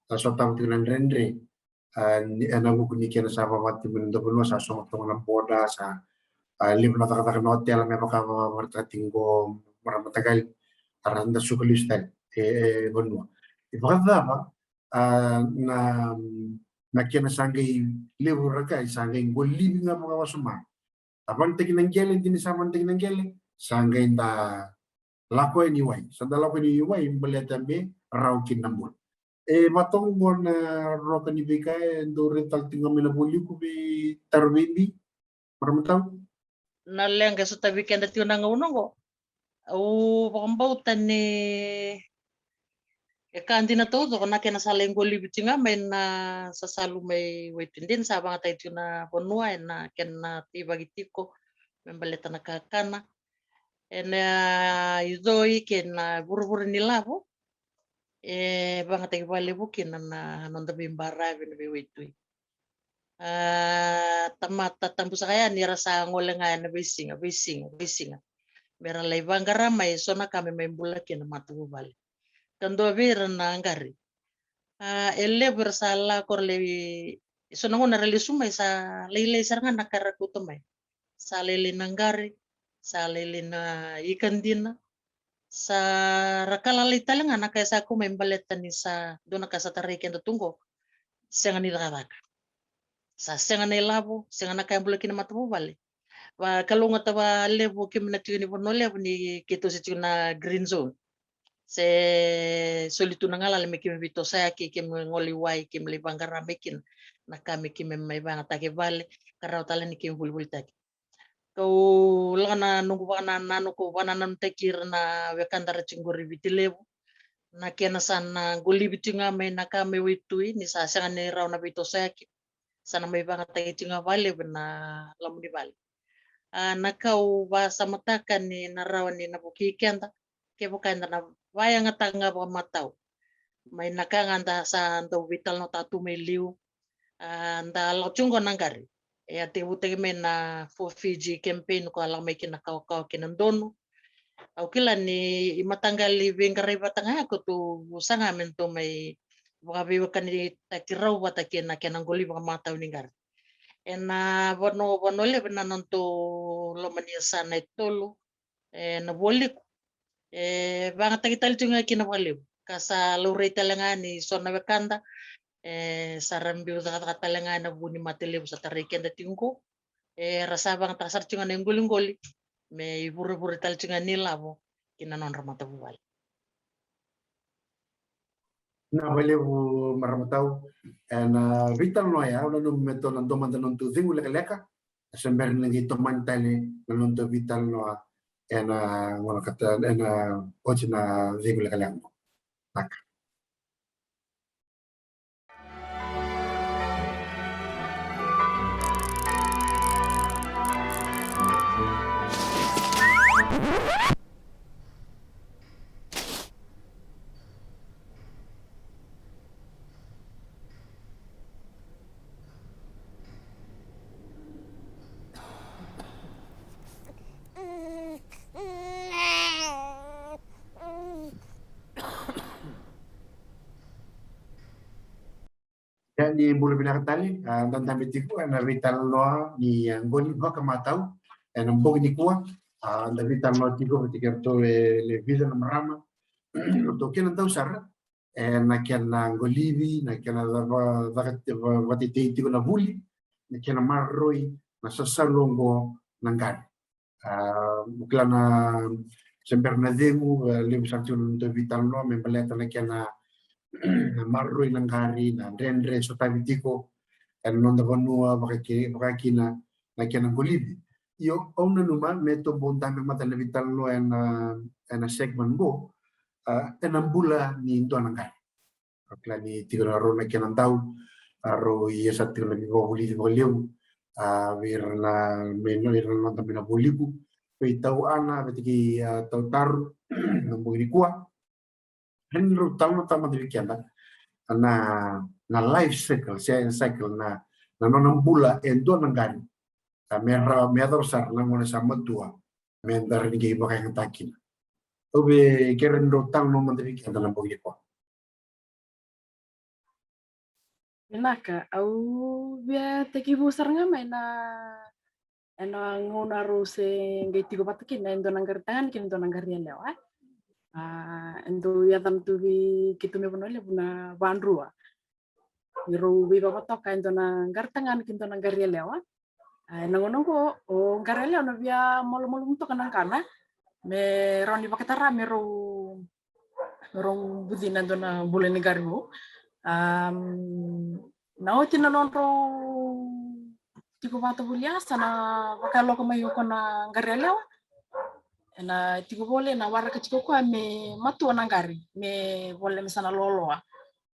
sa sotava tiko na dredre. A, ni, ena vuku ni kena sa vavati mai na dua vanua, sa sogo toka na boda, sa, a, levu na cakacaka na otela me vaka vavaraitaka tiko qo, marama mataqali, a ra da suka lesu tale e, e vanua. E vakacava, a, na, na kena sa qai levu raka, sa qai qolivi ga vakawasoma. A vanataki na qele, dina sa vanataki na qele, sa qai da lako yani i wai. Sa da lako yani i wai, baleta me rawa kina na bula. E vatoka qo na roka ni veika e dau raica tale tiko ga mai na voliku vei Taro Veibi, marama tau. Na leqa e sotavi keda tiko na gauna qo. Au vakabauta ni e ka dina taucoko na kena sa lai qolivi tiko ga mai na sasalu mai Waitui, dina sa vagataki tiko na vanua ena kena teivaki tiko me baleta na kakana. Ena icoi kei na vuravura ni lavo, e vagataki vakalevu kina na noda veibaravi na veiwaitui. A, tamata tabu saka yani era sa gole ga ena veisiga, veisiga, veisiga, me ra lai vaqara mai so na ka me mai bula kina matavuvale. Ka dua vei ira na qari. A, e levu era sa lako, ra lai, so na gauna ra lesu mai sa lailai sara ga na ka ra kauta mai. Sa lailai na qari, sa lailai na ika dina. Sa ra ka lalai tale ga na ka e sa kau mai baleta ni sa dua na ka sa tarai keda tu qo. Sega ni cakacaka. Sa sega na ilavo, sega na ka e bula kina matavuvale. Vakalougatataka vakalevu kemuni na tiko ni Vanua Levu ni keitou se tiko na green zone. Se soli tu na galala me keimami veitosoyaki, keimami gole i wai, keimami lai vaqara mai kina na ka me keimami mai vagataki e vale, ka rawa tale ni keimami volivolitaki. Kau lako na noqu vakanananu, kau vakanananutaki ira na wekada ra tiko qori i Viti Levu. Na kena sa na qolivi tiko ga mai na ka mai waitui, ni sa sega ni rawa na veitosoyaki. Sa na mai vagataki tiko ga vakalevu na loma ni vale. A, na ka au vakasamataka ni na rawa ni na vukei keda, kevaka eda na vakayagataka ga vakamatau mai na ka ga da sa dau veitalanoataka tu mai liu. A, da lako tiko qo na qari. E a tekivutaki mai na For Fiji campaign ko a lako mai kina kawakawa kei na donu. Au kila ni i mataqali veiqarai vata ga ya ko tu saga me tou mai vakaveiwekanitaki rau vata kei na kena qoli vakamatau ni qari. Ena Vanua, Vanua Levu na nodatou loma ni yasana e tolu, e, na Vualiku. E vagataki tale tiko ga kina vakalevu. Ka sa laurai tale ga ni so na wekada, e, sa ra biu cakacaka tale ga ena vuku ni mate levu sa tarai keda tiko qo. E, ra sa vagataka sara tiko ga na iqoliqoli me ivurevure tale tiko ga ni lavo ki na nodra matavuvale. Na vakalevu marama tau. Ena veitalanoa ya, au nanuma me tou na dua mada na nodatou cegu lekaleka. E se bera ni qai tomani tale na nodatou veitalanoa ena gauna ka ta, ena oti na cegu lekaleka. Vinaka. Ia ni bula vinaka tale, a, da dabe tiko ena veitalanoa ni, a, qoli vakamatau ena bogi nikua. A, da veitalanoa tiko vata kei ratou e le vica na marama, ratou kena dau sara ena kena qolivi, na kena va, va, va, vatetei tiko na vuli, na kena maroroi na sasalu oqo na qari. A, au kila na se bera na cegu, a, levu sara tiko na nodatou veitalanoa me baleta na kena na maroroi na qari, na dredre e sotavi tiko ena noda vanua, vaka ki, vaka kina na kena qolivi. Io, au nanuma me tou bau dabe mada na veitalanoa ena, ena segment qo, a, ena bula ni dua na qari. Au kila ni tiko na rau na kena dau, a, rau ia sa tiko na veivakavulici vakalevu, a, vei ira na, me, ira na noda mai na Vualiku, vei Tau Ana, vei tiki, a, Tau Taro, na bogi nikua. Ena rau talanoataka mada vei keda na, na life cycle, se cycle na, na nona bula e dua na qari. A, me rawa, me yacova sara na gauna sa matua, me da rawa ni qai vakayagataka kina. Au via kerea ni drau talanoa mada vei keda na bogi nikua. Vinaka, au via tekivu sara ga mai na ena gauna rau se qai tiko vata kina e dua na qari tagane kei na dua na qari yalewa. A, e dau yacana tu vei keitou mai Vanua Levu na vadrua. Ni rau veivavatoka e dua na qari tagane kei dua na qari yalewa. A, ena gauna oqo o qari yalewa na via malumalumu toka na qana me rawa ni vakatara me rau me rau bucina e dua na bula ni qari vou. Am, na oti na nodrau tiko vata voli a sa na vakayaloka mai o koya na qari yalewa. Ena tiko voli na waraka tiko koya me matua na qari me voli me sa na loaloa.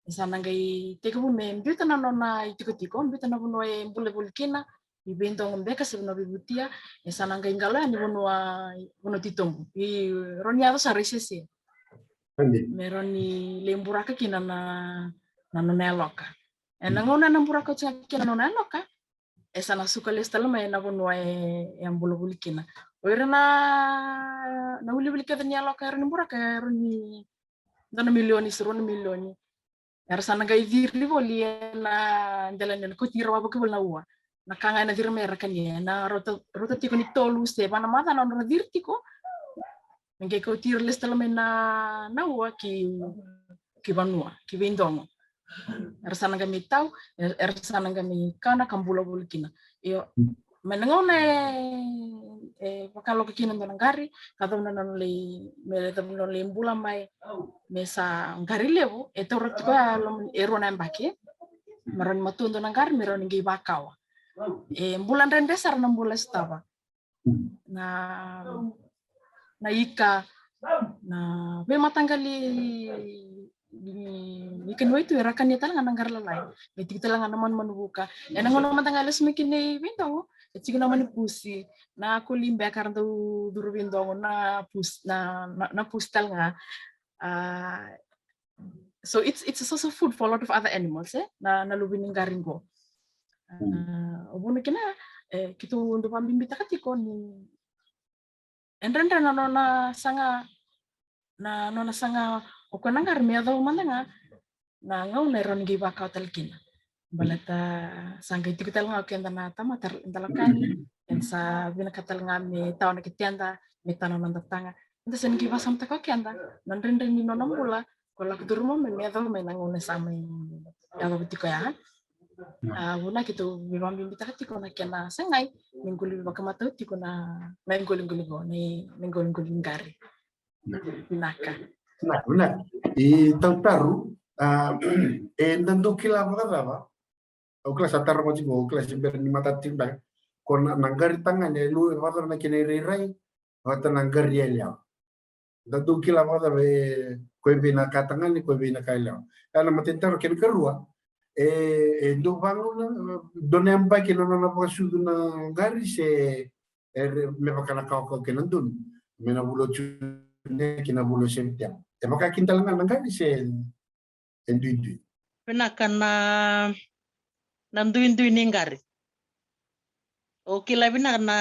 Me sa na qai tekivu me biuta na nona itikotiko, biuta na vanua e bula voli kina, i Veidogo beka se Vanua Veivutia, e sa na qai qalo yani vanua, vanua titobu. I rawa ni yaco sara i sese. Me rawa ni lai buraka kina na, na nona yaloka. Ena gauna ena buraka oti ga kina na nona yaloka, e sa na suka lesu tale mai ena vanua e, e a bula voli kina. O ira na, na wiliwili kece ni yaloka e rawa ni buraka, e rawa ni dua na milioni se rua na milioni. Era sa na qai ciri voli ena dela ni kauti ira wavoki voli na ua. Na ka ga ena ciri mai era kania, ena rauta, rauta tiko ni tolu se va na macawa na nodra ciri tiko. Me qai kauti ira lesu tale mai na, na ua ki, ki vanua, ki Veidogo. Era sa na qai mai tau, era sa na qai mai kana ka bula voli kina. Io, mai na gauna e, e vakayaloka kina dua na qari, ka cava na nona lai, me cava na nona lai bula mai, me sa qari levu, e taura tiko ya loma e rua na yabaki, me rawa ni matua dua na qari, me rawa ni qai vakawa. E bula dredre sara na bula e sotava. Na, na ika, na veimataqali ni, ni kena waitu era kania tale ga na qari lalai. Me tiko tale ga na manumanu vuka. Ena gauna mada ga e lesu mai kina i Veidogo, e tiko na mani pusi, na koli beka era dau curu Veidogo, na pusi, na, na, na pusi tale ga. A, so it's, it's a source of food for a lot of other animals, e? Na, na luve ni qari qo. A, o vuna kina, e, keitou dau vakabibitaka tiko ni e dredre na nona saga, na nona saga o koya na qari me yacova mada ga na gauna e rawa ni qai vakawa tale kina. Baleta sa qai tiko tale ga o keda na tamata dalakani, eda sa vinakata tale ga me tawa na keteda, me tawa na noda taga. Eda sa ni qai vakasamataka o keda na dredre ni nona bula, ko lako curuma mai me yacova mai na gauna sa mai yacova tiko ya. A, vuna keitou veivakabibitaka tiko na kena sagai me qoli vakamatau tiko na, na iqoliqoli qo, na, na iqoliqoli qari. Vinaka. Vinaka, vinaka. I tautaru, a, e da dau kila vakacava? Au kila sa taro vati qo, au kila se bera ni matata tiko beka. Ko na, na qari tagane e lu e vakacava na kena irairai vata na qari yalewa? Da dau kila vakacava e ko e vei na ka tagane, ko e vei na ka yalewa? Ya na matai ni taro. Kena karua, e, e dau vagauna, dua na yabaki na nona vakasucu na qari se e re, me vaka na kawakawa kei na donu, me na vula o June kei na vula o Sepiteba. E vaka kina tale ga na qari se e duidui? Vinaka, na, na duidui ni qari. O kila vinaka na,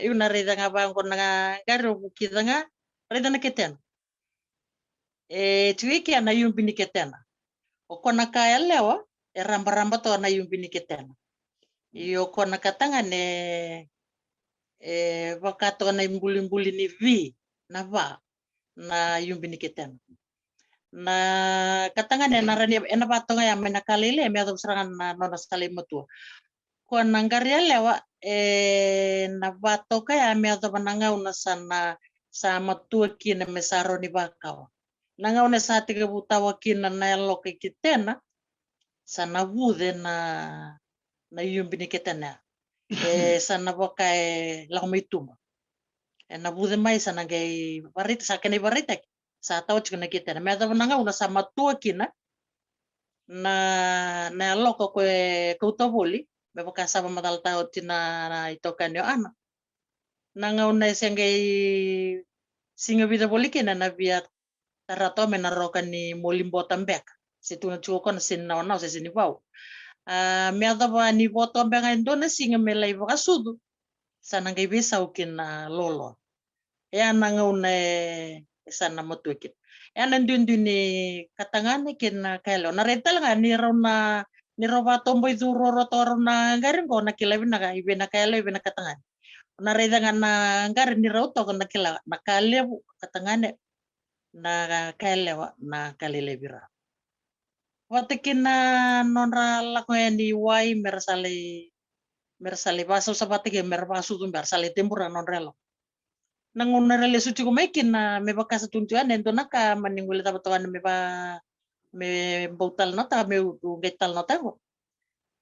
iu na raica ga vaqo na qari, o vukica ga, raica na ketena. E tiko i kea na iubi ni ketena. O koya na ka yalewa e rabaraba toka na iubi ni ketena. Io, o koya na ka tagane e vaka toka na ibulibuli ni vi, na va, na iubi ni ketena. Na ka tagane ena rawa ni, ena va toka ya mai na ka lailai me yacova sara ga na nona sa lai matua. Koya na qari yalewa ena va toka ya me yacova na gauna sa na, sa matua kina me sa rawa ni vakawa. Na gauna e sa tekivu tawa kina na yaloka i ketena, sa na vuce na, na iubi ni ketena ya. E sa na vaka e lako mai tuba. Ena vuce mai, sa na qai varai, sa kena ivaraitaki, sa tawa tiko na ketena me yacova na gauna sa matua kina na, na yaloka ko e kauta voli, me vaka sa vakamacalataka oti na, na itokani o Ana. Na gauna e se qai siga vica voli kina na via tara toka mai na roka ni moli bota beka, se tukuna tiko o koya na seni nawanawa se seni vau. A, me yacova ni vo toka beka e dua na siga me lai vakasucu, sa na qai veisau kina loaloa. E a na gauna e, e sa na matua kina. E a na duidui ni katagane kei na kayalewa. Na raica tale ga ni rau na, ni rau vakatoboicu ruarua toka rau na qari qo, na kila vinaka i vei na kayalewa i vei na katagane. Na raica ga na qari ni rau toka na kila na ka levu katagane, na kayalewa na ka lailai vei rau. Vata kei na nodra lako yani i wai me ra sa lai, me ra sa lai vakasausa vata kei, me ra vakasucu, me ra sa lai tebura na nodra yalo. Na gauna era lesu tiko mai kina me vaka sa tukuni tiko yani e dua na ka mani guilecava toka yani me va, me bau talanoataka, me u qai talanoataka qo.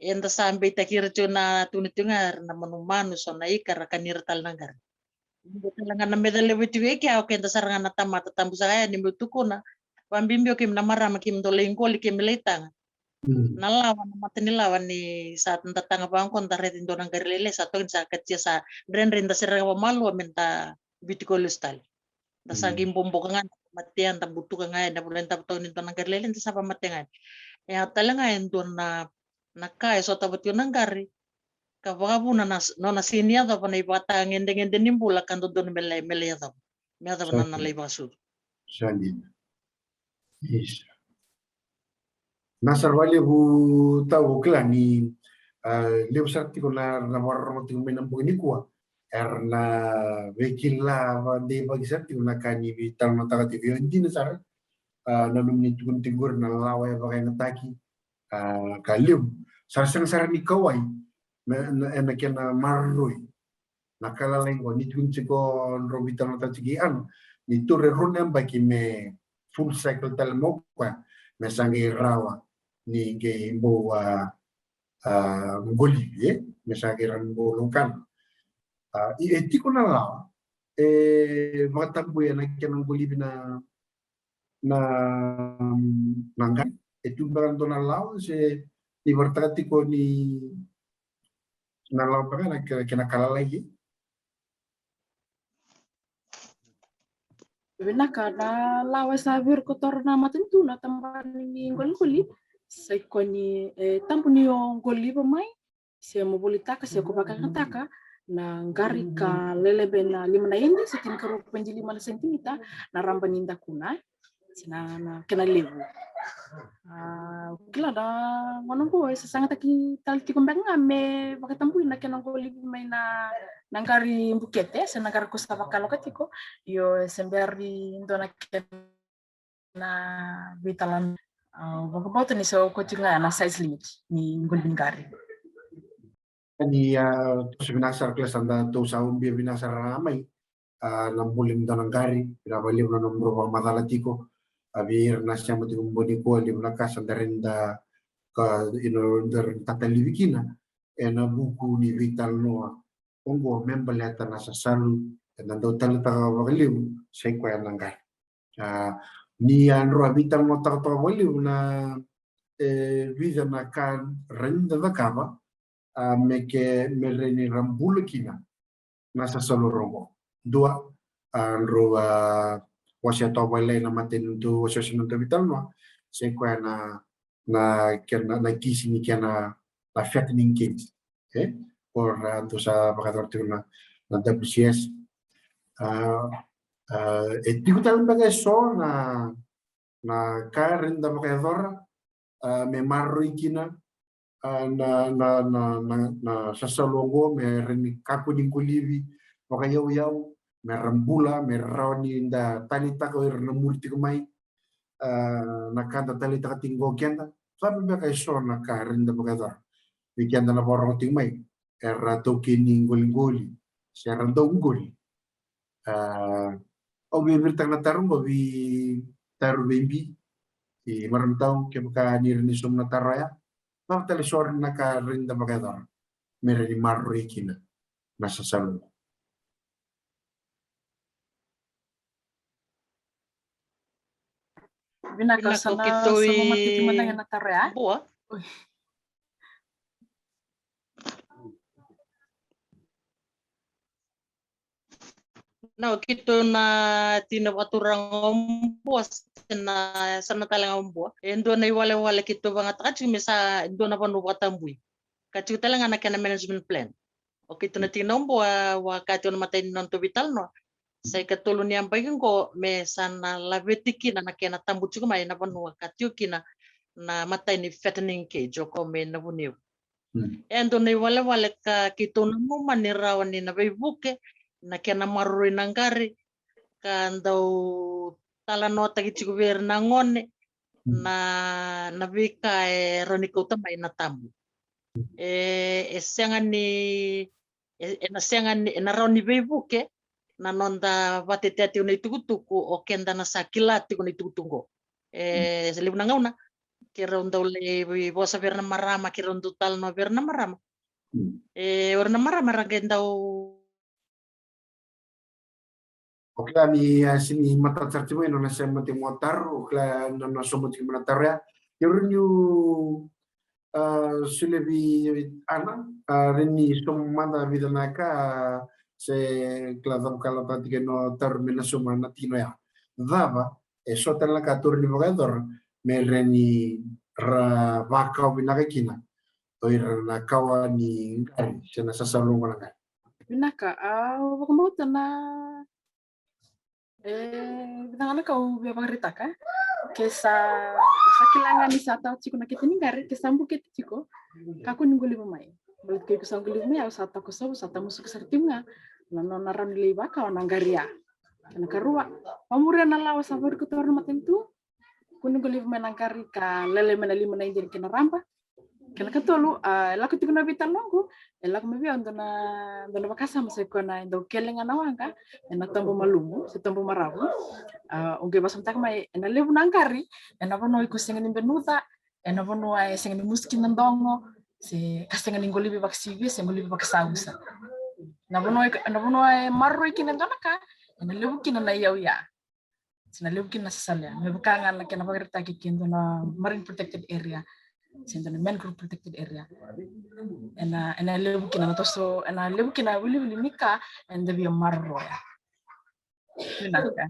Eda sa beitaki ira tiko na tukuni tiko ga era na manumanu, so na ika, ra kani ira tale na qari. Iko tale ga na meca levu e tiko e kea, o keda sara ga na tamata, tabu saka yani meu tukuna. Vabibi o keimami na marama, keimami dau lai qoli, keimami lai taga. Na lawa, na mata ni lawa ni sa da taga vaqo, da raica e dua na qari lailai sa toki, ni sa katia, sa dredre, da sereka vakamalua me da biuti koya lesu tale. Da sa qai boboka ga, da matea, da butuka ga yani, na vuna e davo toka ni dua na qari lailai, da sa vamatea ga yani. E a tale ga e dua na, na ka e sotava tiko na qari ka vakavuna na, nona sega ni yacova na ivakatagedegede ni bula ka dodonu me lai, me lai yacova, me yacova na, na lai vakasucu. Sa dina. Isa. Na sara vakalevu tau, au kila ni, a, levu sara tiko na, na vakarorogo tiko mai na bogi nikua era na veikilai vakadeivaki sara tiko na ka ni veitalanoataka tiko. Io, e dina sara, a, na nomuni tukuni tiko qori na lawa e vakayagataki, a, ka levu sara, sega sara ni kauwai me, na, ena kena maroroi na ka lalai qo. Ni tukuni tiko drau veitalanoataka tiko i Ana ni taura e rua na yabaki me full cycle tale mai o koya, me sa qai rawa ni qai bau, a, a, qolivi, e? Me sa qai rawa ni bau laukana. A, i, e tiko na lawa e vakatabuya na kena qolivi na, na, na qari. E tu beka na dua na lawa se ni vakaraitaka tiko ni na lawa beka na kena, kena ka lalai? Vinaka. Na lawa e sa vei ira kotora na matanitu, na tabana ni qoliqoli, sa i koya ni, e, tabu ni o qoliva mai se mo volitaka se ko vakayagataka na qari ka lailai vei na lima na idi se tinikarua poidi lima na senitimita na raba ni dakuna, e, se na, na kena levu. A, au kila na gauna oqo e sasagataki tale tiko beka ga me vakatabui na kena qolivi mai na, na qari bukete se na qari ko sa vakaloka tiko. Io, e se bera ni dua na kena veitalanoa. A, au vakabauta ni sa okati ga na size limit ni qolivi ni qari. Ni, a, toso vinaka sara, kila sa da tou sa ubia vinaka sara mai, a, na buli ni dua na qari. Vinaka vakalevu na nomudrau vakamacala tiko, a, vei ira na sema tiko mai nikua. Levu na ka sa da rawa ni da, ka, you know, da rawa ni tatalivi kina ena vuku ni veitalanoa oqo me baleta na sasalu eda dau taleitaka vakalevu, sa i koya na qari. A, ni a drau a veitalanoataka toka vakalevu na, e, vica na ka rawa ni da cakava, a, me ke, me rawa ni ra bula kina na sasalu oqo. Dua, a, drau a wasea toka vakalailai na matanitu, wasewase na noda veitalanoa, sa i koya na, na kena, na kisi ni kena, na fattening case. E? Ko ra dau sa vakayacora tiko na, na W C S. A, a, e tiko tale beka e so na, na ka rawa ni da vakayacora, a, me maroroi kina, a, na, na, na, na, na sasalu oqo, me rawa ni kakua ni qolivi vakayauyau, me ra bula, me rawa ni da taleitaka o ira na muri tiko mai. A, na ka da taleitaka tiko qo keda, cava beka e so na ka rawa ni da vakayacora vei keda na vakarorogo tiko mai, era taukei ni qoliqoli se era dau qoli. A, au via viritaka na taro qo vei Taro Veibi, i marama tau, kevaka ni rawa ni sauma na taro ya, cava tale so na ka rawa ni da vakayacora me rawa ni maroroi kina na sasalu. Vinaka. Vinaka. Sa na, keitou sa na matiti mada ga na taro ya. Bua. Oi. Na, keitou na tiko na vakaturaga o Bua, sa na, sa na tale ga o Bua. E dua na iwalewale keitou vakayagataka tiko me sa dua na vanua vakatabui. Ka tiko tale ga na kena management plan. O keitou na tiko na o Bua, au a kaya tiko na imatai ni nodatou veitalanoa. Sa ikatolu ni yabaki qo me sa na laveti kina na kena tabu tiko mai na vanua ka tiko kina na matai ni fattening cage o Kaume, Navuniu. E dua na iwalewale ka keitou nanuma ni rawa ni na veivuke na kena maroroi na qari, ka dau talanoataki tiko vei ira na gone na, na veika e rawa ni kauta mai na tabu. E, e sega ni, e, e na sega ni, e na rawa ni veivuke na noda vakatetea tiko na itukutuku o keda na sa kila tiko na itukutuku qo. E, se levu na gauna keirau dau lai vosa vei ira na marama, keirau dau talanoa vei ira na marama. E, o ira na marama ra qai dau O kila ni a sini matata sara tiko mai na nona sema tiko mo taru, o kila na nona somo tiko mai na taru ya. Ia ura niu a solia vei Ana, a rai ni somo mada vica na ka se kila cava ka lata tiko no taru me na somo na tino ya. Cava e so tale na ka taru ni vakayacora me rai ni ra vakawa vinaka kina o ira na kawa ni qari se na sasalo qo na qari. Vinaka, au vakabauta na, e, vinaka na ka au via vakaraitaka. Ke sa, sa kila ga ni sa tawa tiko na kete ni qari, ke sa bukete tiko, kakua ni qoliva mai. Baleta ke iko sa qoliva mai, au sa takosovo, sa tamusuka sara tiko ga na nona rawa ni lai vakawa na qari ya. Kena karua, vamuria na lawa sa vakarikotora na matanitu. Kua ni qoliva mai na qari ka lailai mai na lima na idini kei na raba. Kena katolu, a, e lako tiko na veitalanoa qo, e lako mai vei au dua na, dua na vakasama sa i koya na e dau kele ga na waqa ena toba malumu se toba maravu. A, au qai vakasamataka mai, ena levu na qari ena vanua iko sega ni benuca, ena vanua e sega ni musu kina dogo, se ka sega ni qolivi vakasivia se qolivi vakasausa. Na vanua e, na vanua e maroroi kina e dua na ka, ena levu kina na iyauya. Se na levu kina na sasalea. Me vaka ga na kena vakaraitaki ke dua na marine protected area se dua na mangrove protected area. Ena, ena levu kina na toso, ena levu kina na wiliwili ni ka eda via maroroya. Vinaka.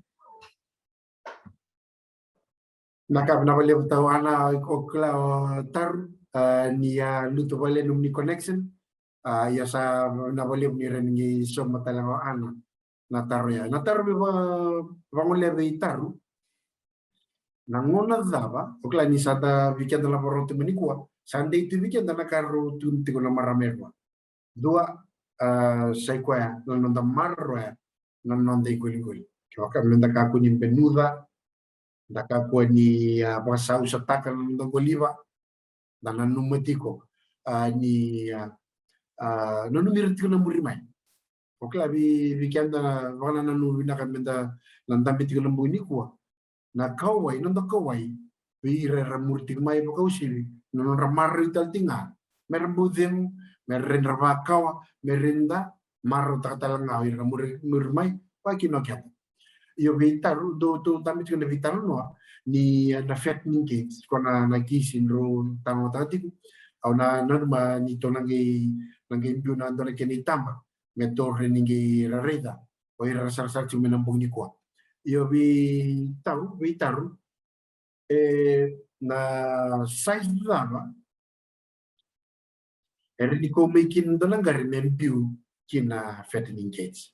Na ka vinaka vakalevu tau Ana, o kila o taru, a, ni a lutu vale nomuni connection. A, ia sa vinaka vakalevu ni rai ni qai sauma tale ga o Ana na taru ya. Na taru me va, vagolea vei taru. Na gauna cava, o kila ni sa da vei keda na vakarorogo tiko mai nikua, sa dei tu vei keda na ka rau tukuna tiko na marama e rua. Dua, a, sa i koya na noda maroroya na noda iqoliqoli. Kevaka meda kakua ni benuca, da kakua ni, a, vakasausataka na noda qoliva, da nanuma tiko, a, ni, a, a, nanumi ira tiko na muri mai. O kila vei, vei keda na vakanananu vinaka meda na dabe tiko na bogi nikua. Na kauwai, noda kauwai, vei ira era muri tiko mai vakausivi, na nodra maroroi tale tiko ga mera bau cegu, mera rawa ni ra vakawa, mera rawa ni da marautaka tale ga o ira na muri, muri mai, vaka kina o keda. Io, veitaru, dou, dou dabe tiko na veitalanoa ni, e, na fattening cage, ko na, na kisi drau talanoataka tiko. Au na, nanuma ni tou na qai, na qai biu na dua na kena itaba me tou rawa ni qai ra raica o ira era sarasara tiko mai na bogi nikua. Io, veitaru, veitaru, e, na size cava e rawa ni kau mai kina dua na qari me biu ki na fattening cage?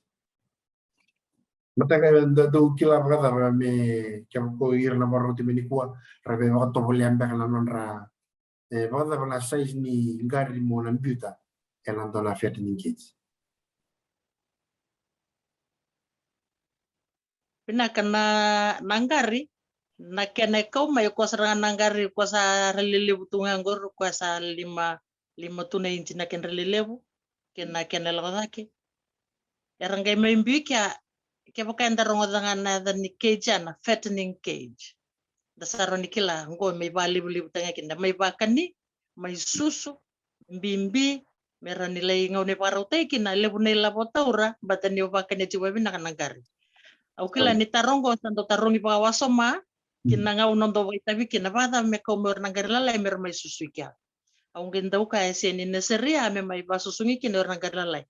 Mataka, da dau kila vakacava me, kevaka o ira na vakarorogo tiko mai nikua, ra via vakatovolea beka na nodra, e, vakacava na size ni qari mo na biuta ena dua na fattening cage? Vinaka. Na, na qari, na kena e kau mai, o koya sara ga na qari o koya sa ra lelevu tu ga qori, o koya sa lima, lima tu na inji na kedra lelevu kei na kena e lako cake. Era qai mai biu i kea, kevaka eda rogoca ga na yaca ni cage ya na fattening cage. Da sa rawa ni kila, qo mai vakalevulevutaki ga kina, mai vakani, mai susu, bibi, me rawa ni lai gauna e vakarautaki kina, levu na ilavo taura, baleta ni o vakania tiko vakavinaka na qari. Au kila ni taro qo sa dau tarogi vakawasoma, kina gauna dau vakaitavi kina, vakacava me kau mai o ira na qari lalai me ra mai susu i kea. Au qai dau kaya e sega ni na saria me mai vakasusugi kina o ira na qari lalai.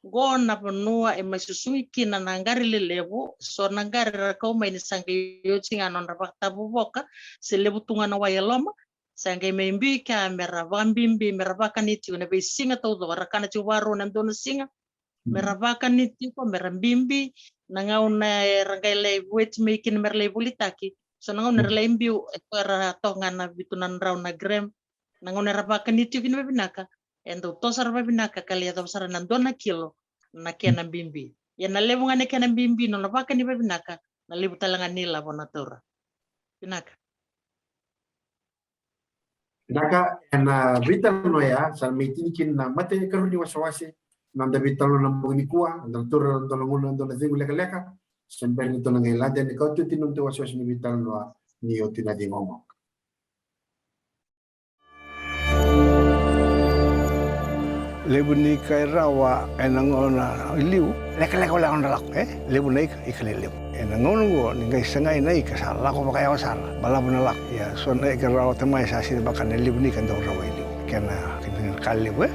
Qo na vanua e mai susugi kina na qari lelevu, so na qari ra kau mai ni sa qai oti ga na nodra vakatavovoka, se levu tu ga na wai e loma, sa qai mai biu i kea me ra vakabibi, me ra vakani tiko na veisiga taucoko, ra kana tiko vakarua na dua na siga, me ra vakani tiko, me ra bibi, Na gauna era qai lai vueti mai kina mera lai volitaki, so na gauna era lai biu e koya era toka ga na vitu na drau na gram. Na gauna era vakani tiko kina vavinaka, e dau toso sara vavinaka ka lai yacova sara na dua na kilo na kena bibi. Ia na levu ga na kena bibi nona vakani vavinaka, na levu tale ga ni lavo na taura. Vinaka. Vinaka. Ena veitalanoa ya sa mai tini kina na mataikarua ni wasewase. Noda veitalanoa na bogi nikua, da na taura dua na gauna, dua na cegu lekaleka. Se bera ni dua na qai lade ni kauti oti noda wasewase ni veitalanoa ni oti na ciqoma. Levu ni ika e rawa ena gauna i liu. Lekaleka wale ga nodra lako, e? Levu na ika, ika lelevu. Ena gauna oqo ni qai sagai na ika sa lako vakayawa sara, balavu na lako. Ia so na ika rawa tamai sa sega ni vaka na levu ni ika dau rawa i liu. Kena, kena ka levu, e?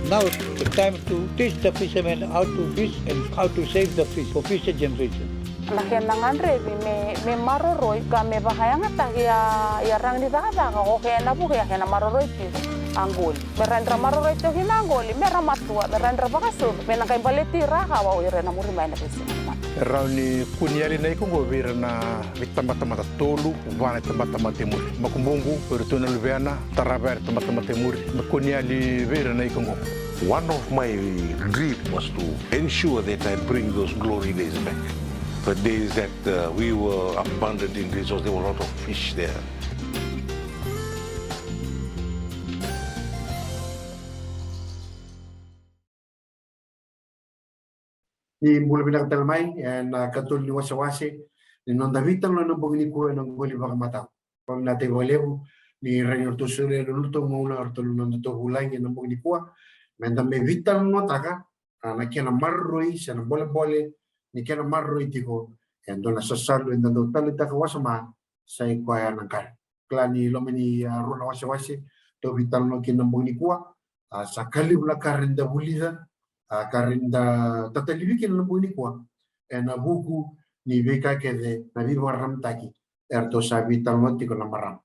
Now the time to teach the fishermen how to fish and how to save the fish for future generation. Na kena gadrevi me, me maroroi ka me vakayagataki a, a raga ni cakacaka o kena vuke a kena maroroi tiko a qoli. Me rawa ni ra maroroi tiko kina a qoli, me ra matua, me rawa ni ra vakasucu, me na qai baleti ira a kawa o ira ena muri mai na veisiga ni mata. E rawa ni kua ni yali na ika oqo vei ira na veitabatamata tolu, va na itabatamata e muri. Makubuqu, o iratou na luvena, tarava era tabatamata e muri. Me kua ni yali vei ira na ika oqo. One of my dream was to ensure that I bring those glory days back. The days that, uh, we were abundant in resource, there were a lot of fish there. Ni bula vinaka tale mai ena katolu ni wasewase ni noda veitalanoa ena bogi nikua ena qoli vakamatau. Vakavinavinaka vakalevu ni rawa ni ratou solia na nodratou gauna, o ratou na nodratou vulagi ena bogi nikua. Meda mai veitalanoataka, a, na kena maroroi se na bolebole ni kena maroroi tiko e dua na sasalu eda dau taleitaka wasoma, sa i koya na qari. Kila ni loma ni, a, rua na wasewase tou veitalanoa kina na bogi nikua, a, sa ka levu na ka rawa ni da vulica, a, ka rawa ni da tatalivi kina na bogi nikua ena vuku ni veika kece na veivakararamataki eratou sa veitalanoa tiko na marama.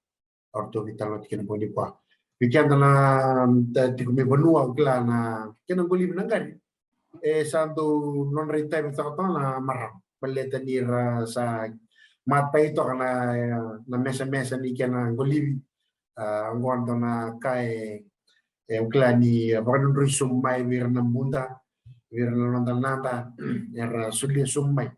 Eratou veitalanoa tiko na bogi nikua. Vei keda na, da tiko mai vanua, au kila na kena qolivi na qari, e sa dau nodra itavi toka na marama. Baleta ni ra sa matai toka na, na mesamesa ni kena qolivi. A, oqo dua na ka e, e au kila ni, a, vakadrodroi sobu mai vei ira na buda, vei ira na noda nada, era solia sobu mai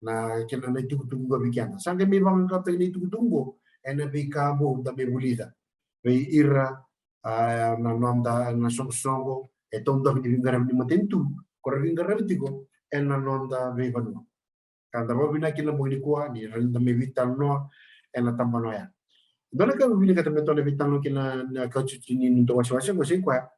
na kena, na itukutuku oqo vei keda. Sa qai mai vaqaqacotaki na itukutuku oqo ena veika vou da mai vulica vei ira, a, na noda, na soqosoqo e taudaku ni veiqaravi ni matanitu, ko ra veiqaravi tiko ena noda veivanua. Ka da vakavinavinaka kina na bogi nikua ni rawa ni da mai veitalanoa ena tabana oya. Dua na ka au vinakata me tou na veitalanoa kina na kauti oti ni noda wasewase oqo, sa i koya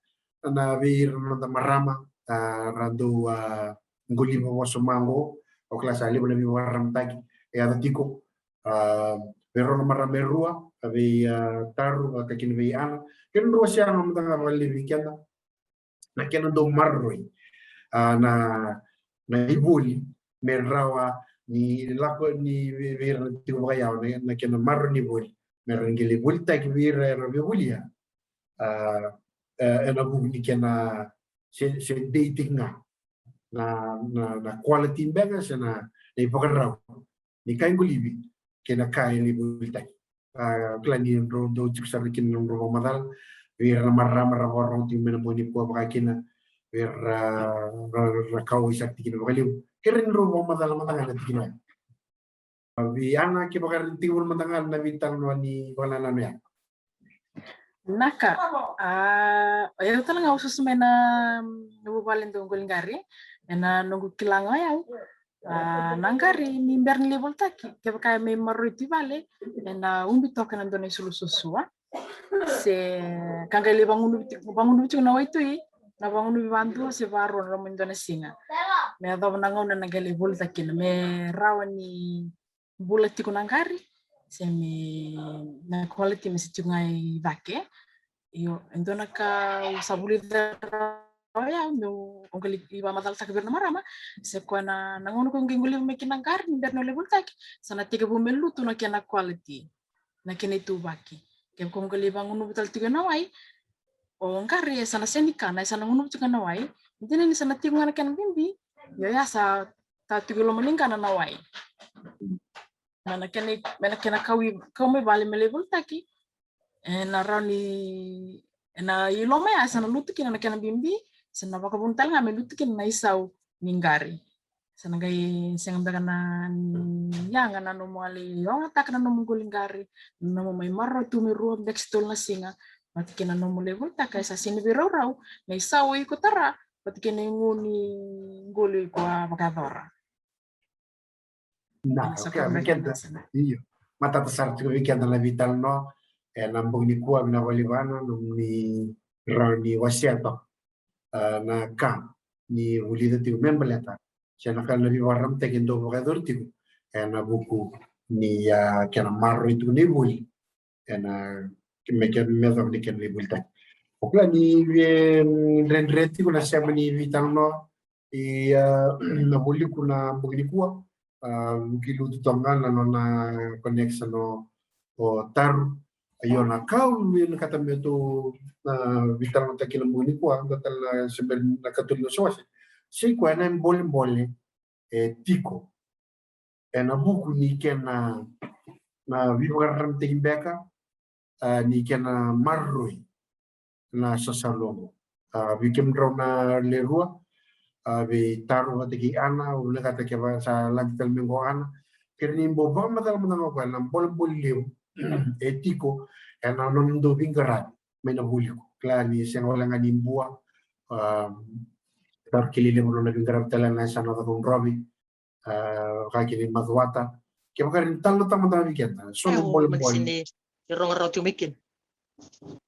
na vei ira na noda marama, a, ra dau, a, qoliva wasoma oqo. Au kila sa levu na veivakararamataki e yaco tiko, a, vei rau na marama e rua, a, vei, a, Taru, a, ka kina vei Ana. Kena rua se Ana mada ga vakalevu vei keda. Na kena dau maroroi, a, na, na ivoli me rawa ni lako ni vei, vei ira na tiko vakayawa, na, na kena maroroi ni voli me rawa ni qai lai volitaki vei ira era via volia. A, e, ena vuku ni kena se, se dei tiko ga na, na, na quality beka se na, na ivakarau ni ka e qolivi kei na ka e lai volitaki. A, kila ni drau dau tiko sara kina na nodrau vakamacala vei ira na marama ra vakarorogo tiko mai na bogi nikua, vaka kina vei ira ra, ra, ra kauwai sara tiko kina vakalevu. Kei ira ni drau vakamacala mada ga na tikina oya. A, vei Ana, kevaka e rawa ni tekivu mada ga na veitalanoa ni vakanananu ya. Naka, a, o yau tale ga au susu mai na, na vuvale dau qoli qari, ena noqu kila ga o yau. A, na qari ni bera ni lai volitaki, kevaka e mai maroroi tu i vale, ena ubi toka ena dua na isulu suasua. Se ka qai lai vagunuvi tiko, vagunuvi tiko na waitui, na vagunuvi vadua se varua ena loma ni dua na siga. Me yacova na gauna ena qai lai volitaki kina, me rawa ni bula tiko na qari, se me na quality me se tiko ga i cake. Io, e dua na ka au sa vulica rawa o yau, meu, au qai lai vakamacalataka vei ira na marama, se koya na, na gauna ko qai qoliva mai kina na qari ni bera ni lai volitaki, sa na tekivu me lutu na kena quality. na kena ituvaki. Kevaka o qai lai vagunuva tale tiko ena wai, o qari e sa na sega ni kana, e sa na gunuva tiko ena wai. Dina ni sa na tiko ga na kena bibi, io ya sa tau tiko i loma ni qana na wai. Me na kena, me na kena kau i, kau mai vale me lai volitaki, ena rawa ni, ena i loma ya sa na lutu kina na kena bibi, sa na vakavuna tale ga me lutu kina na isau ni qari. Sa na qai sega beka na yaga na nomu a lai ogataka na nomu qoli qari, na nomu mai maroroi tu me rua beka se tolu na siga, vata kei na nomu lai volitaka e sa sega ni veiraurau na isau o iko tara vata kei na igu ni qoli o iko a vakayacora. Na, ena sa okay, ka vei beka keda na sa na. Io. Matata sara tiko vei keda na veitalanoa ena bogi nikua, vinaka vakalevu na nomuni rawa ni wasea toka, ah, na ka ni vulica tiko me baleta se na ka na veivakararamataki e dau vakayacori tiko ena vuku ni, ah, kena maroroi tiko na ivoli ena, me kena, me yacova ni kena lai volitaki. O kila ni via, mm, dredre tiko na sema ni veitalanoa, ia, na voliku na bogi nikua, ah, vuki lutu toka ga na nona connection o, o Taru. Io, na ka au vinakata me tou na veitalanoataki ena bogi nikua, dua tale na se bera na katolu ni wasewase, se koya na bolebole e tiko ena vuku ni kena, na veivakararamataki beka, ah, ni kena maroroi na sasalu oqo. Ah, vei kemudrau na lewe rua, ah, vei Taru vata kei Ana, au vinakata kevaka sa lade tale mai qo Ana, kere ni bau vakamacala mada ga o koya na bolebole levu e tiko ena nona dau veiqaravi mai na voliku. Kila ni sega wale ga ni Bua, ah, Taru, kilai levu nona veiqaravi tale na yasana o Cakaudrove, ah, vaka kina i Macuata. Kevaka ni talanoataka mada ga vei keda so na bolebole.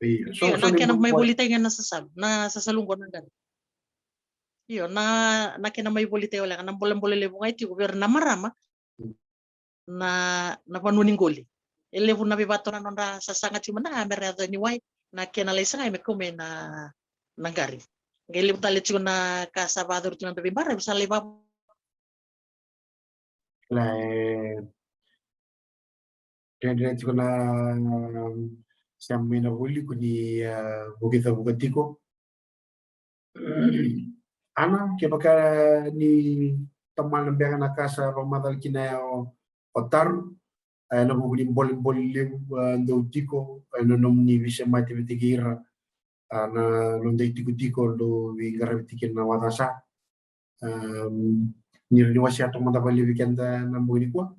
Io, so na kena mai volitaki ga na sasalu, na sasalu qo na qari. Io, na, na kena mai volitaki wale ga na bolebole levu ga e tiko vei ira na marama. Mm. Na, na vanua ni qoli. E levu na veivakatonga na nodra sasaga tiko mada ga me ra yaco ni wai, na kena lai sagai me kau mai na, na qari. Qai levu tale tiko na ka sa vakayacori tiko na veibaravi sa lai vaka. Lai dredre tiko na sema mai na voliku ni, ah, vukica vuka tiko. Ana, kevaka ni tomana beka na ka sa vakamacala kina ya o, o Taru, ah, ena vuku ni bolebole levu, ah, dau tiko, ah, ena nomuni veisemati vata kei ira, ah, na noda itikotiko dau veiqaravi tiko kina na wacasa. Am, ni rawa ni wasea toka mada vakalevu vei keda na bogi nikua.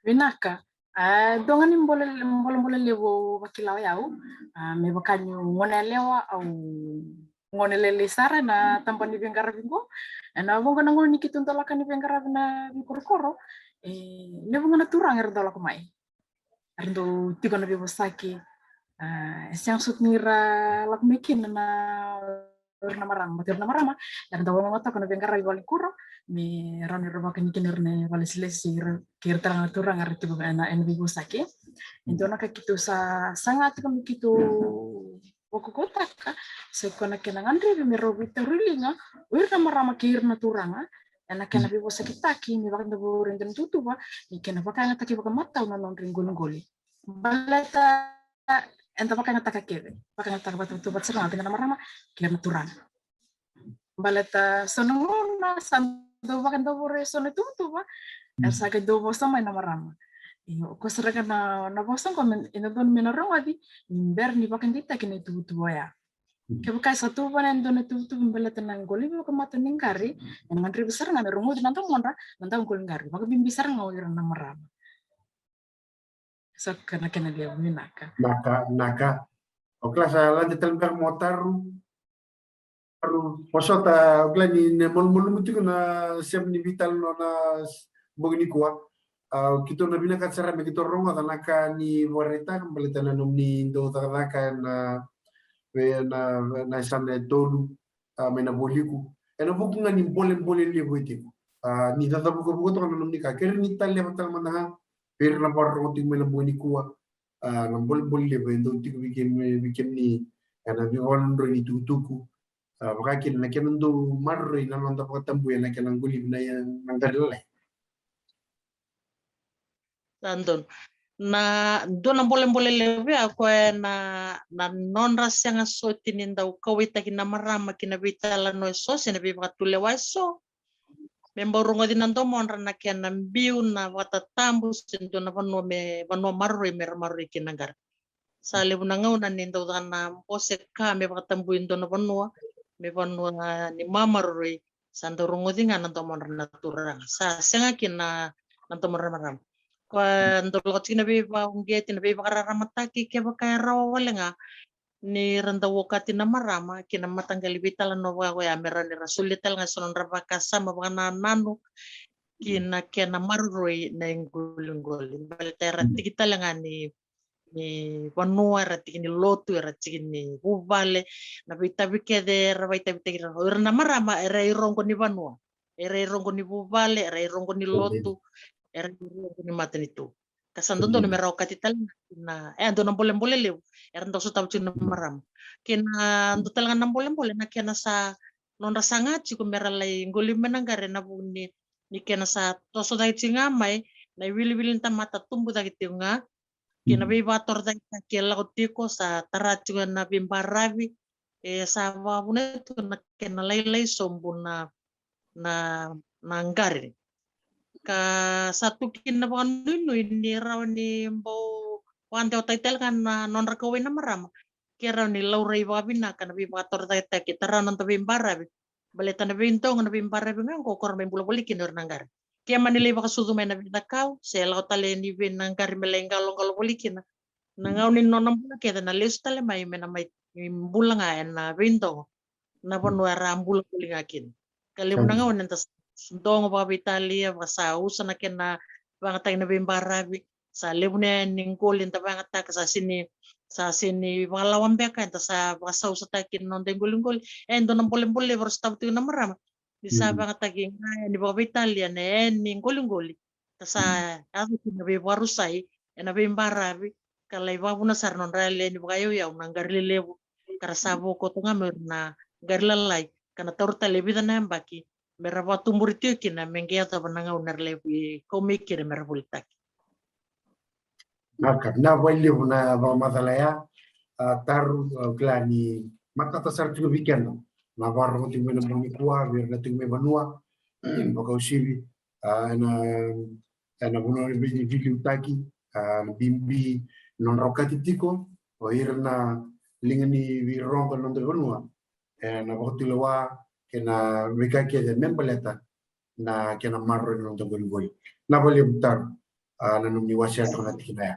Vinaka. A, dua ga ni bole, bolebole levu au vakila o yau, a, me vaka niu gone yalewa, au gone lailai sara ena tabana ni veiqaravi qo. Ena vuqa na gauna ni keitou dau lako ni veiqaravi na veikorokoro, e levu ga na turaga era dau lako mai. Era dau tiko na veivosaki. A, e sega soti ni ra lako mai kina na, o ira na marama, baleta o ira na marama era dau vagogo toka na veiqaravi valenikuro, me rawa ni ra vakani kina o ira na vakalesilesi, ira, kei ira tale ga na turaga era tiko ena, ena veivosaki. E dua na ka keitou sa saga tiko me keitou vakaukauataka, sa i koya na kena gadrevi me rau veitauri liga o ira na marama kei ira na turaga ena kena veivosakitaki, me vakadavori e dua na tuvatuva ni kena vakayagataki vakamatau na nodra iqoliqoli. Baleta eda vakayagataka kece, vakayagataka vata, vata sara ga vata kei na marama kei na turaga. Baleta so na gauna sa dau vakadavori e so na tuvatuva, era sa qai dau vosa mai na marama. Io, o koya sara ga na, na vosa qo me, e dodonu me na rogoci ni bera ni vakadeitaki na ituvatuva oya. Kevaka e sa tuvana e dua na tuvatuva baleta na qolivi vakamatau ni qari, ena gadrevi sara ga me rogoci na domodra na dauqoli qari, vakabibi sara ga o ira na marama. Sa ka na kena levu. Vinaka. Naka, naka. O kila sa lade tale beka mo Taru. Taru, vosota, o kila ni na malumalumu tiko na sema ni veitalanoa na bogi nikua. A, keitou na vinakata sara me keitou rogoca na ka ni vakaraitaka baleta na nomuni dau cakacaka ena, ena, na yasana e tolu, a, mai na voliku. Ena vuku ga ni bolebole levu e tiko. A, ni cacavukavuka toka na nomuni ka. Kere ni taleva tale mada ga vei ira na vakarorogo tiko mai na bogi nikua. A, na bolebole levu e dau tiko vei kemuni, vei kemuni ena veivakanadroi ni tukutuku. A, vaka kina na kena dau maroroi na noda vakatabuya na kena qolivi na, na qari lalai. Sa donu. Na dua na bolebole levu ya koya na, na nodra sega soti ni dau kauwaitaki na marama ki na veitalanoa eso se na veivakatulewa eso. Me bau rogoci na domodra na kena biu na vakatatabu se dua na vanua me vanua maroroi me ra maroroi kina na qara. Sa levu na gauna ni dau caka na bose ka me vakatabui dua na vanua me vanua ni mamaroroi, sa dau rogoci ga na domodra na turaga. Sa sega kina na domodra na marama. Koya dau lako tiko na veivauqeti, na veivakararamataki, kevaka e rawa wale ga ni ra dau okati na marama ki na mataqali veitalanoa vaka koya me rawa ni ra solia tale ga so nodra vakasama vakanananu ki na kena maroroi na iqoliqoli. Baleta era tiki tale ga ni ni vanua, era tiki ni lotu, era tiki ni vuvale, na veitavi kece era vaitavitaki ira. O ira na marama era iroqo ni vanua, era iroqo ni vuvale, era iroqo ni lotu, era iroqo ni matanitu. Ka sa dodonu me ra okati tale na, e dua na bolebole levu era dau sotava tiko na marama. Kei na dua tale ga na bolebole na kena sa nodra saga tiko me ra lai qoli mai na qara ena vuku ni, ni kena sa toso cake tiko ga mai na iwiliwili ni tamata tubu cake tiko ga, kei na veivakatorocaketaki e lako tiko, sa tara tiko ena veibaravi, e sa vakavuna tiko na kena lailai sobu na, na, na qari. Ka sa tu kina na vakanuinui ni rawa ni bau vakadewataki tale ga na nodra kauwai na marama ke rawa ni laurai vakavinaka na veivakatorocaketaki e tara na noda veibaravi. Baleta na veidogo na veibaravi ga oqo ko ra mai bula voli kina o ira na qari. Ke mani lai vakasucu mai na veicakau se lako tale ni vei na qari me lai qaloqalo voli kina, na gauna ni nona bula kece na lesu tale mai me na mai bula ga ena veidogo na vanua era a bula voli ga kina. Ka levu na gauna eda sa dogo vakaveitalia, vaka sa usa na kena vagataki na veibaravi, sa levu na yani ni qoli eda vagataka, sa sini, sa sini vakalawa beka, eda sa vakasausataki na noda iqoliqoli. E dua na bolebole levu era sotava tiko na marama ni sa vagataki ga yani vakaveitalia na yani ni qoliqoli. Ka sa yaco kina na veivakarusai ena veibaravi ka lai vakavuna sara na nodra yali yani vakayauyau na qari lelevu, ka ra sa vokoto ga mai ira na qari lalai, ka na taura tale e vica na yabaki me ra vakatuburi tiko kina me qai yacova na gauna era lai veikau mai kina me ra volitaki. Na ka, vinaka vakalevu na vakamacala ya, a, Taro, au kila ni matata sara tiko vei keda na vakarorogo tiko mai na bogi nikua vei ira na tiko mai vanua, vakauasivi, a, ena, ena vanua ni veiliutaki, a, na bibi na nodra okati tiko o ira na liga ni veirogo ena noda vanua ena vakatulewa kei na veika kece me baleta na kena maroroi na noda qoliqoli. Vinaka vakalevu Taro, a, na nomuni wasea toka na tikina ya.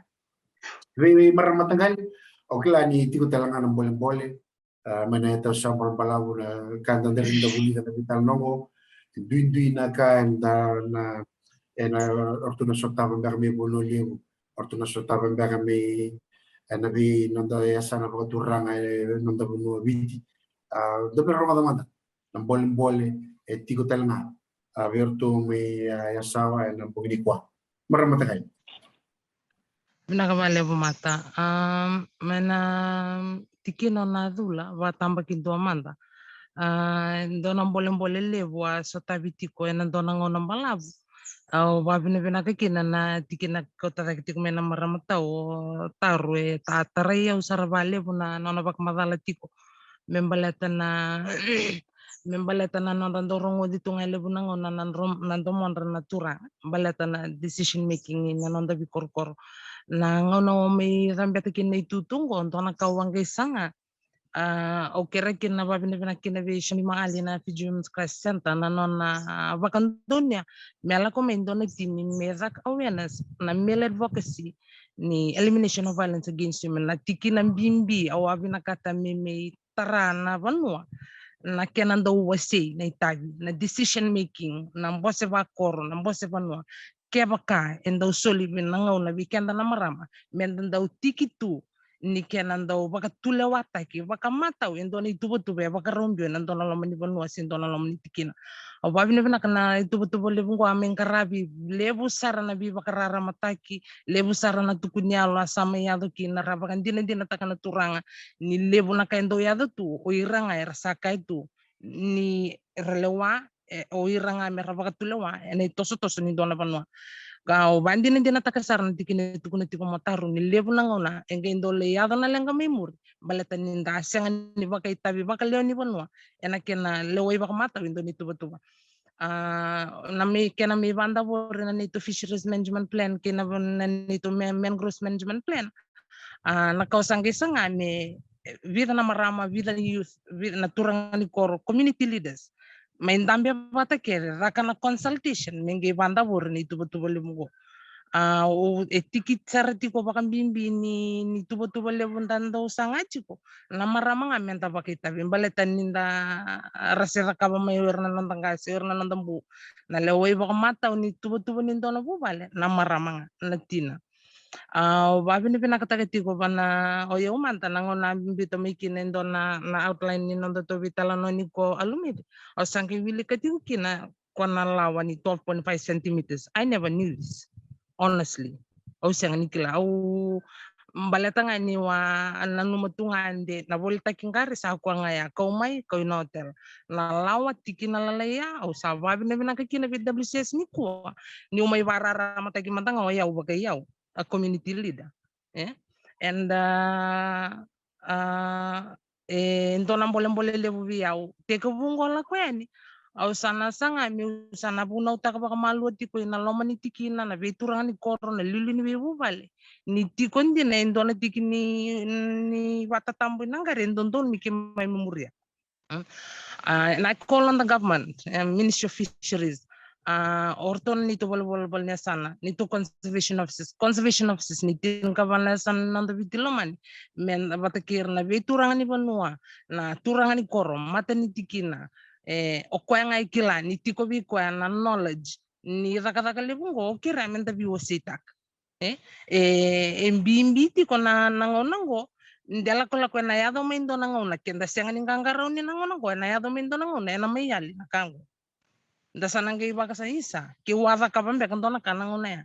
Vei, vei marama mataqali, au kila ni tiko tale ga na bolebole, a, mai na yatau sa balabalavu na ka da dredre ni da vulica na veitalanoa oqo. Duidui na ka eda na, ena, o ratou na sotava beka mai Vanua Levu, o ratou na sotava beka mai ena vei noda yasana vakaturaga e noda vanua Viti. A, da vei rogoca mada na bolebole e tiko tale ga, a, vei ratou mai, a, Yasawa ena bogi nikua. Marama mataqali. Vinaka vakalevu Mata. A, mai na tikina o Nacula, vakatabakidua mada. A, dua na bolebole levu a sotavi tiko ena dua na gauna balavu. Au vakavinavinaka kina na tikina kauta cake tiko mai na marama tau o Taro, e ta, tarai au sara vakalevu na nona vakamacala tiko me baleta na me baleta na nodra dau rogoci tu ga e levu na gauna na, na, na domodra na turaga baleta na decision making ina noda veikorokoro. Na gauna au mai cabeta kina na itutu oqo, dua na ka au vaqai saga, a, au kerea kina na vakavinavinaka kina vei Shoni Maali na Fiji Women's Crisis Centre na nona, a, vakadonuya me lako mai dua na timi me caka awareness na male advocacy ni elimination of violence against women. Na tikina bibi au a vinakata me, me tara na vanua na kena dau wasei na itavi, na decision making, na bose vakoro, na bose vanua. Kevaka e dau soli vei na gauna vei keda na marama me da dau tiki tu ni kena dau vakatulewataki vakamatau e dua na ituvatuva e vakarau biu ena dua na loma ni vanua se dua na loma ni tikina. Au vakavinavinaka na ituvatuva levu oqo a mai qaravi levu sara na veivakararamataki, levu sara na tukuni yalo a sa mai yaco kina, ra vakadinadinataka na turaga ni levu na ka e dau yaco tu o ira ga era sa kaya tu ni ra lewa, e, o ira ga me ra vakatulewa ena itosotoso ni dua na vanua. Ka au vakadinadinataka sara na tikina e tukuna tiko mai Otaru ni levu na gauna e qai dau lai yaco na leqa mai muri baleta ni da sega ni vakaitavi vakalewe ni vanua ena kena lewai vakamatau e dua na ituvatuva. A, na mai, kena mai vakadavori na neitou fisheries management plan kei na, na neitou ma-, mangroves management plan. A, na ka au sa qai saga me, e, vica na marama, vica na youth, vica na turaga ni koro, community leaders mai dabe vata kece, caka na consultation me qai vakadavori na ituvatuva levu qo. A, o, e tiki sara tiko vakabibi ni, ni tuvatuva levu da dau saga tiko, na marama ga me da vakaitavi baleta ni da ra se cakava mai o ira na noda qase, o ira na noda bu. Na lewai vakamatau ni tuvatuva ni dua na vuvale, na marama ga, na tina. A, au vakavinavinakataka tiko vua na, o yau mada na gauna a biuta mai kina e dua na, na outline ni nodatou veitalanoa nikua, Alumeci. Au sa qai wilika tiko kina ko na lawa ni twelve point five centimeters. I never knew this, honestly. Au sega ni kila. Au baleta ga ni au a nanuma tu ga de na volitaki qari sa koya ga ya, kau mai, kau i na hotel. Na lawa tikina lalai ya, au sa vakavinavinaka kina vei W C S nikua niu mai vakararamataki mada ga o yau vakai au, a community leader. E? And, a, a, e dua na bolebole levu vei au. Tekivu qo lako yani, au sa na saga meu sa na vunautaka vakamalua tiko ina loma ni tikina, na veituraga ni koro, na liuliu ni veivuvale, ni tiko dina e dua na tiki ni, ni vatatabu ina qari e dodonu me keimami muria. Mm. A, na call on the government, e, Ministry of Fisheries, a, o ratou na neitou valenivolavola ni yasana, neitou conservation officers, conservation officers ni tinikava na yasana na noda Viti lomani, me na vata kei ira na veituraga ni vanua, na turaga ni koro, mata ni tikina, e, o koya ga e kila ni tiko vei koya na knowledge ni cakacaka levu qo, o kerea me da veiwaseitaka. E, e, e bibi tiko na, na gauna qo, de lakolako ena yaco mai dua na gauna, keda sega ni qaqarauni na gauna qo, ena yaco mai dua na gauna ena mai yali na ka qo. Da sa na qai vaka sa isa, keu a cakava beka dua na ka na gauna ya.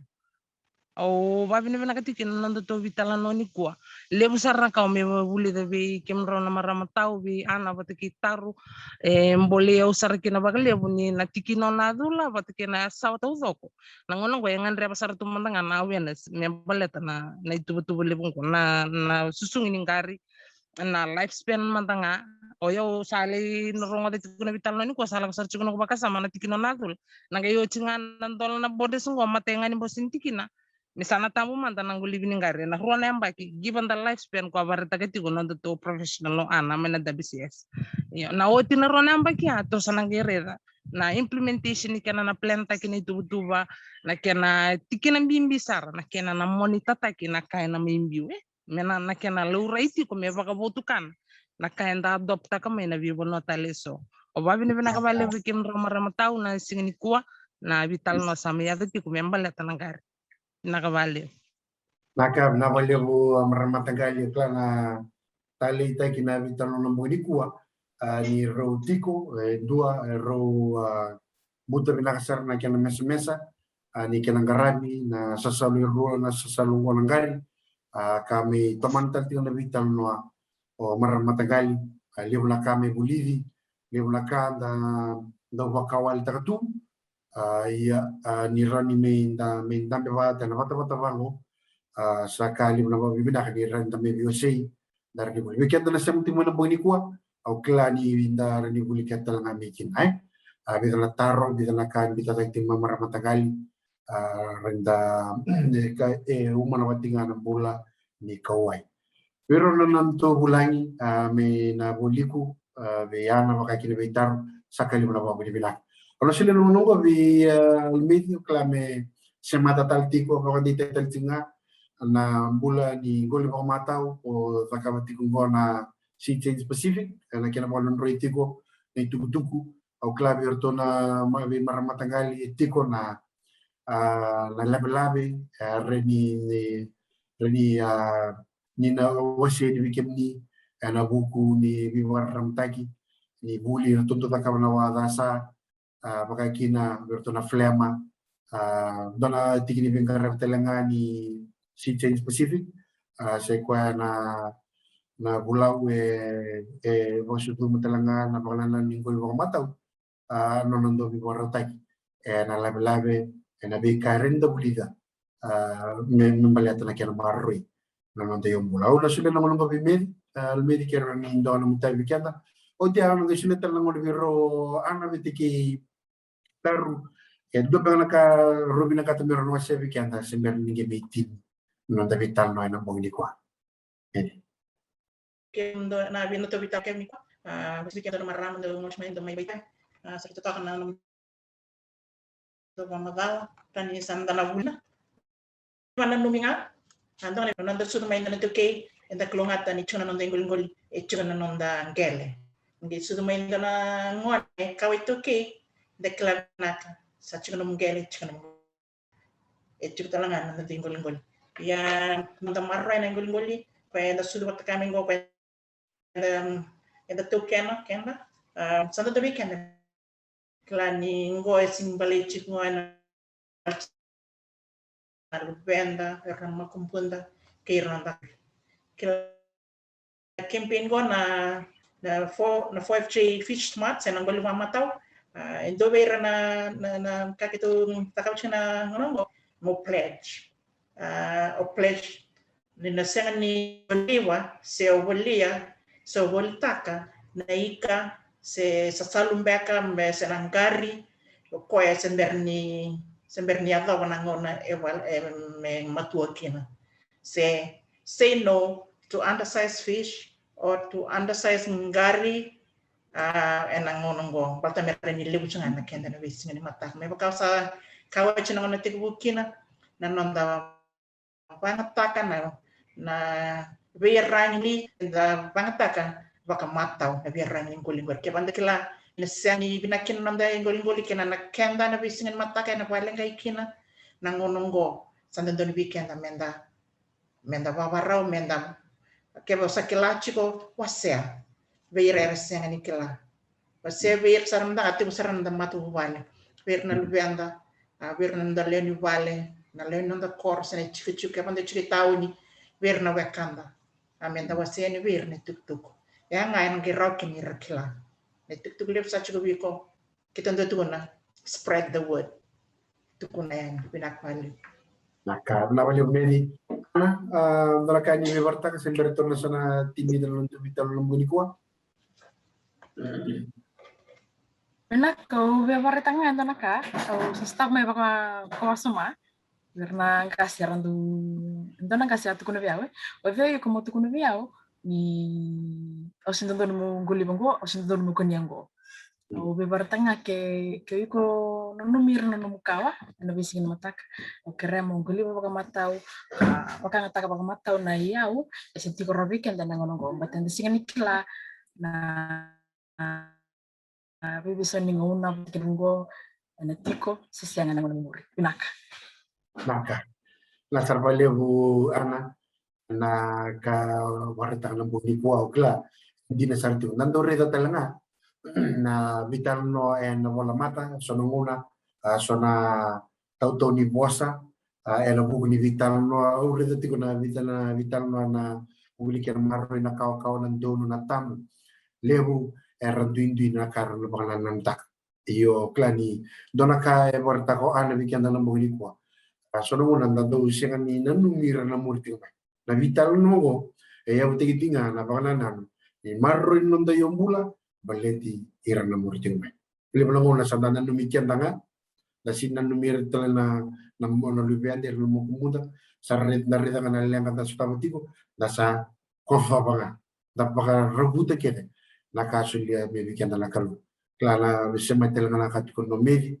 Au vakavinavinaka tiko kina na nodatou veitalanoa nikua. Levu sara na ka au mai vulica vei kemudrau na marama tau, vei Ana vata kei Taru, e bolei au sara kina vakalevu ni na tikina o Nacula vata kei na yasawa taucoko. Na gauna qo e gadreva sara tu mada ga na awareness me baleta na, na ituvatuva levu qo, na, na susugi ni qari, na lifespan mada ga. O yau sa lai na rogoca tiko na veitalanoa nikua, sa lako sara tiko na noqu vakasama na tikina o Nacula. Na qai oti ga na dola na borders qo, matai ga ni bose ni tikina. Me sa na tabu mada na qolivi ni qari ena rua na yabaki, given the lifespan ko a vakaraitaka tiko na nodatou professional o Ana mai na W C S. Io, na oti na rua na yabaki ya, tou sa na qai raica na implementation ni kena na plan taki na ituvatuva, na kena tikina bibi sara, na kena na monitor taki na ka ena mai biu, e. Me na, na kena laurai tiko me vakavotukana na ka eda adopt taka mai na veivanua tale eso. Au vakavinavinaka vakalevu vei kemudrau marama tau na siga nikua, na veitalanoa sa mai yaco tiko me baleta na qari. Vinaka vakalevu. Vinaka, vinaka vakalevu, a, marama mataqali, kila na taleitaki na veitalanoa na bogi nikua, a, ni rau tiko, e, dua, e, rau, a, buta vinaka sara na kena mesamesa, a, ni kena qaravi na sasalu e rua, na sasalu qo na qari, a, ka me tomana tale tiko na veitalanoa o marama mataqali, a, levu na ka me vulici, levu na ka da, da vakawalitaka tu, a, ia, a, ni rawa ni me da, me dabe vata ena vatavata vaqo, a, sa ka levu na vakavinavinaka ni rawa ni da me veiwasei, da rawa ni vuli. Vei keda na sema tiko mai na bogi nikua, au kila ni da rawa ni vuli keda tale ga mai kina, e? A, vica na taro, vica na ka ni biuta tiko mai marama mataqali, a, rawa ni da, e, ka, e, umana vata ga na bula ni kauwai. Vei rau na nodatou vulagi, a, mai na Vualiku, a, vei Ana vaka kina vei Taru, sa ka levu na vakavinavinaka. Au na solia na gauna qo vei, a, Alumeci, au kila me semata tale tiko, vakadeitaki tale tiko ga na bula ni qoli vakamatau o cakava tiko qo na Sea Change Pacific, ena kena vakadrodroi tiko na itukutuku. Au kila vei iratou na ma-, veimarama mataqali e tiko na, a, na lavelave, e, rawa ni, ni, rawa ni, a, ni na wasea vei kemuni ena vuku ni veivakararamataki ni vuli iratou dau cakava na waca sa, a, vaka kina vei iratou na FLMMA, a, dua na tiki ni veiqaravi tale ga ni Sea Change Pacific, a, sai koya na, na vulau e, e vakasucuma tale ga na vakanananu ni qoli vakamatau. a, nona dau veivakarautaki ena lavelave, ena veika e rawa ni da vulica, a, me, me baleta na kena maroroi na noda iobula. Au na solia na gauna qo vei Meci, a, Meci, ke rawa ni dua na nomu itavi vei keda. Oti ya au na qai solia tale na gauna vei rau, Ana vata kei Taru, e dua beka na ka rau vinakata me rau na wasea vei keda se bera ni qai mai tini na noda veitalanoa ena bogi nikua. Meci. Ke dua na vei na noda veitalanoa nikua, a, vei keda na marama da goti mai, da mai veitalanoa, a, sa totoka na noda vakamacala, ka ni sa da na vuli. Vakananumi ga, a, dua na noda sucu mai, da na iTaukei, eda kalougata ni tiko na noda iqoliqoli, e tiko na noda qele. Qai sucu mai dua na gone e kawa iTaukei, da kila vinaka, sa tiko na nomu qele, tiko na nomu, e tiko tale ga na noda iqoliqoli. Ia, noda maroroi na iqoliqoli, koya eda sucu vata kaya mai qo, koya eda, eda taukena keda, a, sa da dau vei keda. Kila ni qo e sega ni baleti iko qo ena, na luveda, era na makubuda, kei ira na noda. Kila campaign qo na, na four, na four F J Fish Smart, se na qoli vakamatau, a, e dua vei ira na, na, na ka keitou cakava tiko na gauna qo, mo pledge. A, o pledge ni na sega ni voliva, se o volia, se o volitaka na ika, se sasalu beka, me se na qari, o koya se bera ni, se bera ni yacova na gauna e val-, e, me matua kina. Se say no to undersized fish or to undersized qari, a, ena gauna qo, baleta me rawa ni levu tiko ga na keda na veisiga ni mataka. Me vaka sa ka oti na gauna tekivu kina, na noda vagataka na, na veiyaragi ni, da vagataka vakamatau na veiyaragi ni qoliqoli. Kevaka da kila ni sega ni vinaka kina na noda iqoliqoli kei na keda na veisiga ni mataka ena vakaleqai kina, na gauna qo sa dodonu vei keda meda, meda vavarau, meda, kevaka o sa kila tiko, wasea vei ira era sega ni kila. Wasea vei ira sara mada ga, tiko sara na noda matavuvale, vei ira na luveda, a, vei ira na noda lewe ni vale, na lewe ni noda koro, se na itikotiko, kevaka da tiko i tauni, vei ira na wekada. A, meda wasea yani vei ira na itukutuku. E a ga ena qai rawa kina ni ra kila na itukutuku levu sa tiko vei iko. Keitou dau tukuna, spread the word. Tukuna yani, vinaka vakalevu. Vinaka, vinaka vakalevu Meci. Ana, a, dua na ka ni via vakaraitaka se bera ni tou na sa na timi ni noda veitalanoa ena bogi nikua? Vinaka, au via vakaraitaka ga e dua na ka, au sa stop mai vaka, vakawasoma. Vei ira na qase era dau, e dua na qase a tukuna vei au, e, o cei o iko mo tukuna vei au ni au se dodonu meu qoliva qo, au se dodonu meu kania qo. Au via vakaraitaka ga ke, ke o iko nanumi ira na nomu kawa ena veisiga ni mataka, au kerea mo qoliva vakamatau, a, vakayagataka vakamatau na iyau e se tiko rawa vei keda ena gauna qo, baleta eda sega ni kila na, a, veiveisau ni gauna vata kei na qo ena tiko se sega ena gauna mai muri. Vinaka. Vinaka. Vinaka sara vakalevu Ana, na ka vakaraitaka ena bogi nikua, au kila dina sara tiko. Da dau raica tale ga na veitalanoa ena volamata, so na gauna, a, so na tautau ni vosa, a, ena vuku ni veitalanoa, au raica tiko na veitalanoa, veitalanoa na vuku ni kena maroroi na kawakawa, na donu, na tabu. Levu era duidui na ka era na vakanananutaka. Io, kila ni dua na ka e vakaraitaka o Ana vei keda ena bogi nikua. A, so na gauna da dau sega ni nanumi ira na muri tiko mai. Na veitalanoa qo e yavutaki tiko ga na vakanananu ni maroroi na noda iobula baleti ira na muri tiko mai. Levu na gauna sa da nanumi keda ga, da sega ni nanumi ira tale na, na, na luveda, ira na makubuda, sa ra, da raica ga na leqa da sotava tiko, da sa kocova ga, da vakaravuta kece na ka a solia mai vei keda na Kalou. Kila na veisema tale ga na ka tiko na Meci,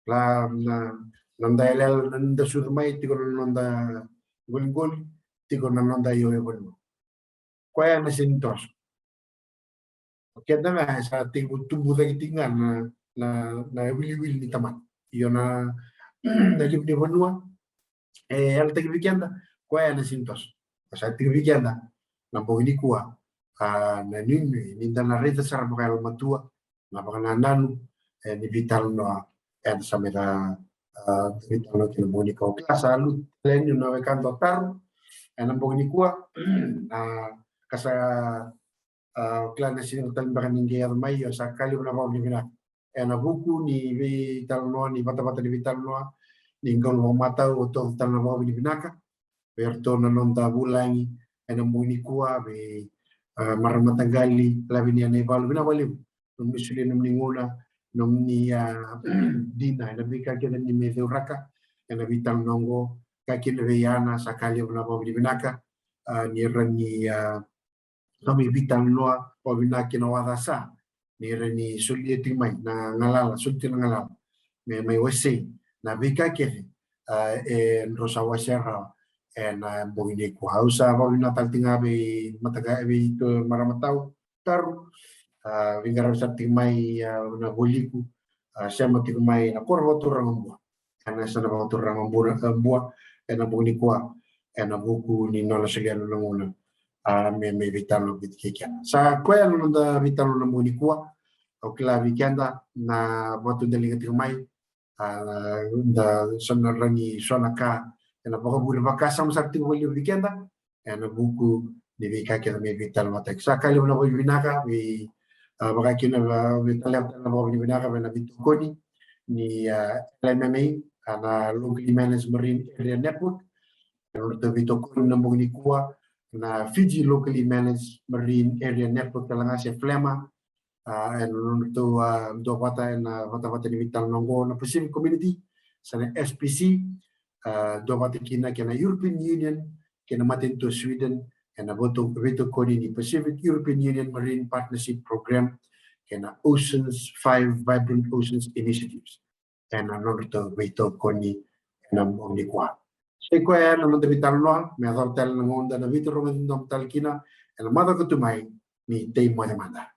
kila na, na noda yalayala, na noda sucu mai, tiko na noda qoliqoli, tiko na noda iyau e vanua. Koya na sega ni toso. O keda ga e sa tekivu tubu cake tiko ga na, na, na iwiliwili ni tamata. Io na, na levu ni vanua e yalataki vei keda, koya na sega ni toso. Sa tiko vei keda na bogi nikua, a, na nuinui ni da na raica sara vakayalomatua na vakanananu, e, ni veitalanoa eda sa mai, a, veitalanoa kina ena bogi nikua. Au kila sa lutu tale yani na wekada o Taru ena bogi nikua, a, ka sa, a, au kila na siga tale beka ni qai yaco mai, io sa ka levu na vakavinavinaka. ena vuku ni veitalanoa, ni vatavata ni veitalanoa, ni gauna vakamatau, o toka tale na vakavinavinaka vei iratou na noda vulagi ena bogi nikua, vei, ah, marama mataqali, Lavenia Naivalu, vinaka vakalevu nomuni solia nomuni gauna, nomuni, ah, dina ena veika kece ni mai cauraka ena veitalanoa oqo, ka kina vei Ana, sa ka levu na vakavinavinaka, ah, ni ra ni, ah, ka mai veitalanoa vakavinaka kina o Aca, sa ni ra ni solia tiko mai na galala, solia tiko na galala me mai wasei na veika kece, ah, e drau sa wasea rawa ena bogi nikua. Au sa vakavinavinaka tale tiko ga vei mataqali, vei iratou marama tau, Taru, ah, veiqaravi sara tiko mai, ah, na Vualiku, ah, sema tiko mai na koro vakaturaga o Bua. Ena yasana vakaturaga o Bua, ah, Bua, ena bogi nikua, ena vuku ni nona solia na gauna, ah, me, me veitalanoa vata kei keda. Sa koya na noda veitalanoa na bogi nikua. Au kila vei keda na vakatudaliga tiko mai, ah, da sa na rawa ni so na ka ena vakavure vakasama sara tiko vakalevu vei keda ena vuku ni veika kece mai veitalanoataki. Sa ka levu na vakavinavinaka vei, ah, vaka kina, ah, vei tale, tale na vakavinavinaka vei na veitokoni ni, ah, L M M A, ah, na Locally Managed Marine Area Network. Ena nodratou veitokoni na bogi nikua na Fiji Locally Managed Marine Area Network, tale ga se FLMMA, ah, ena nodratou, ah, duavata ena vatavata ni veitalanoa oqo na Pacific Community, se na S P C, ah, duavata kina kei na European Union kei na matanitu o Sweden, ena veito-, veitokoni ni Pacific European Union Marine Partnership Program kei na Oceans Five Vibrant Oceans Initiatives. Ena nodratou veitokoni ena bogi nikua. Sa i koya na noda veitalanoa, me yacova tale na gauna da na veitarogi domo tale kina ena macawa ka tu mai. Ni tei moce mada.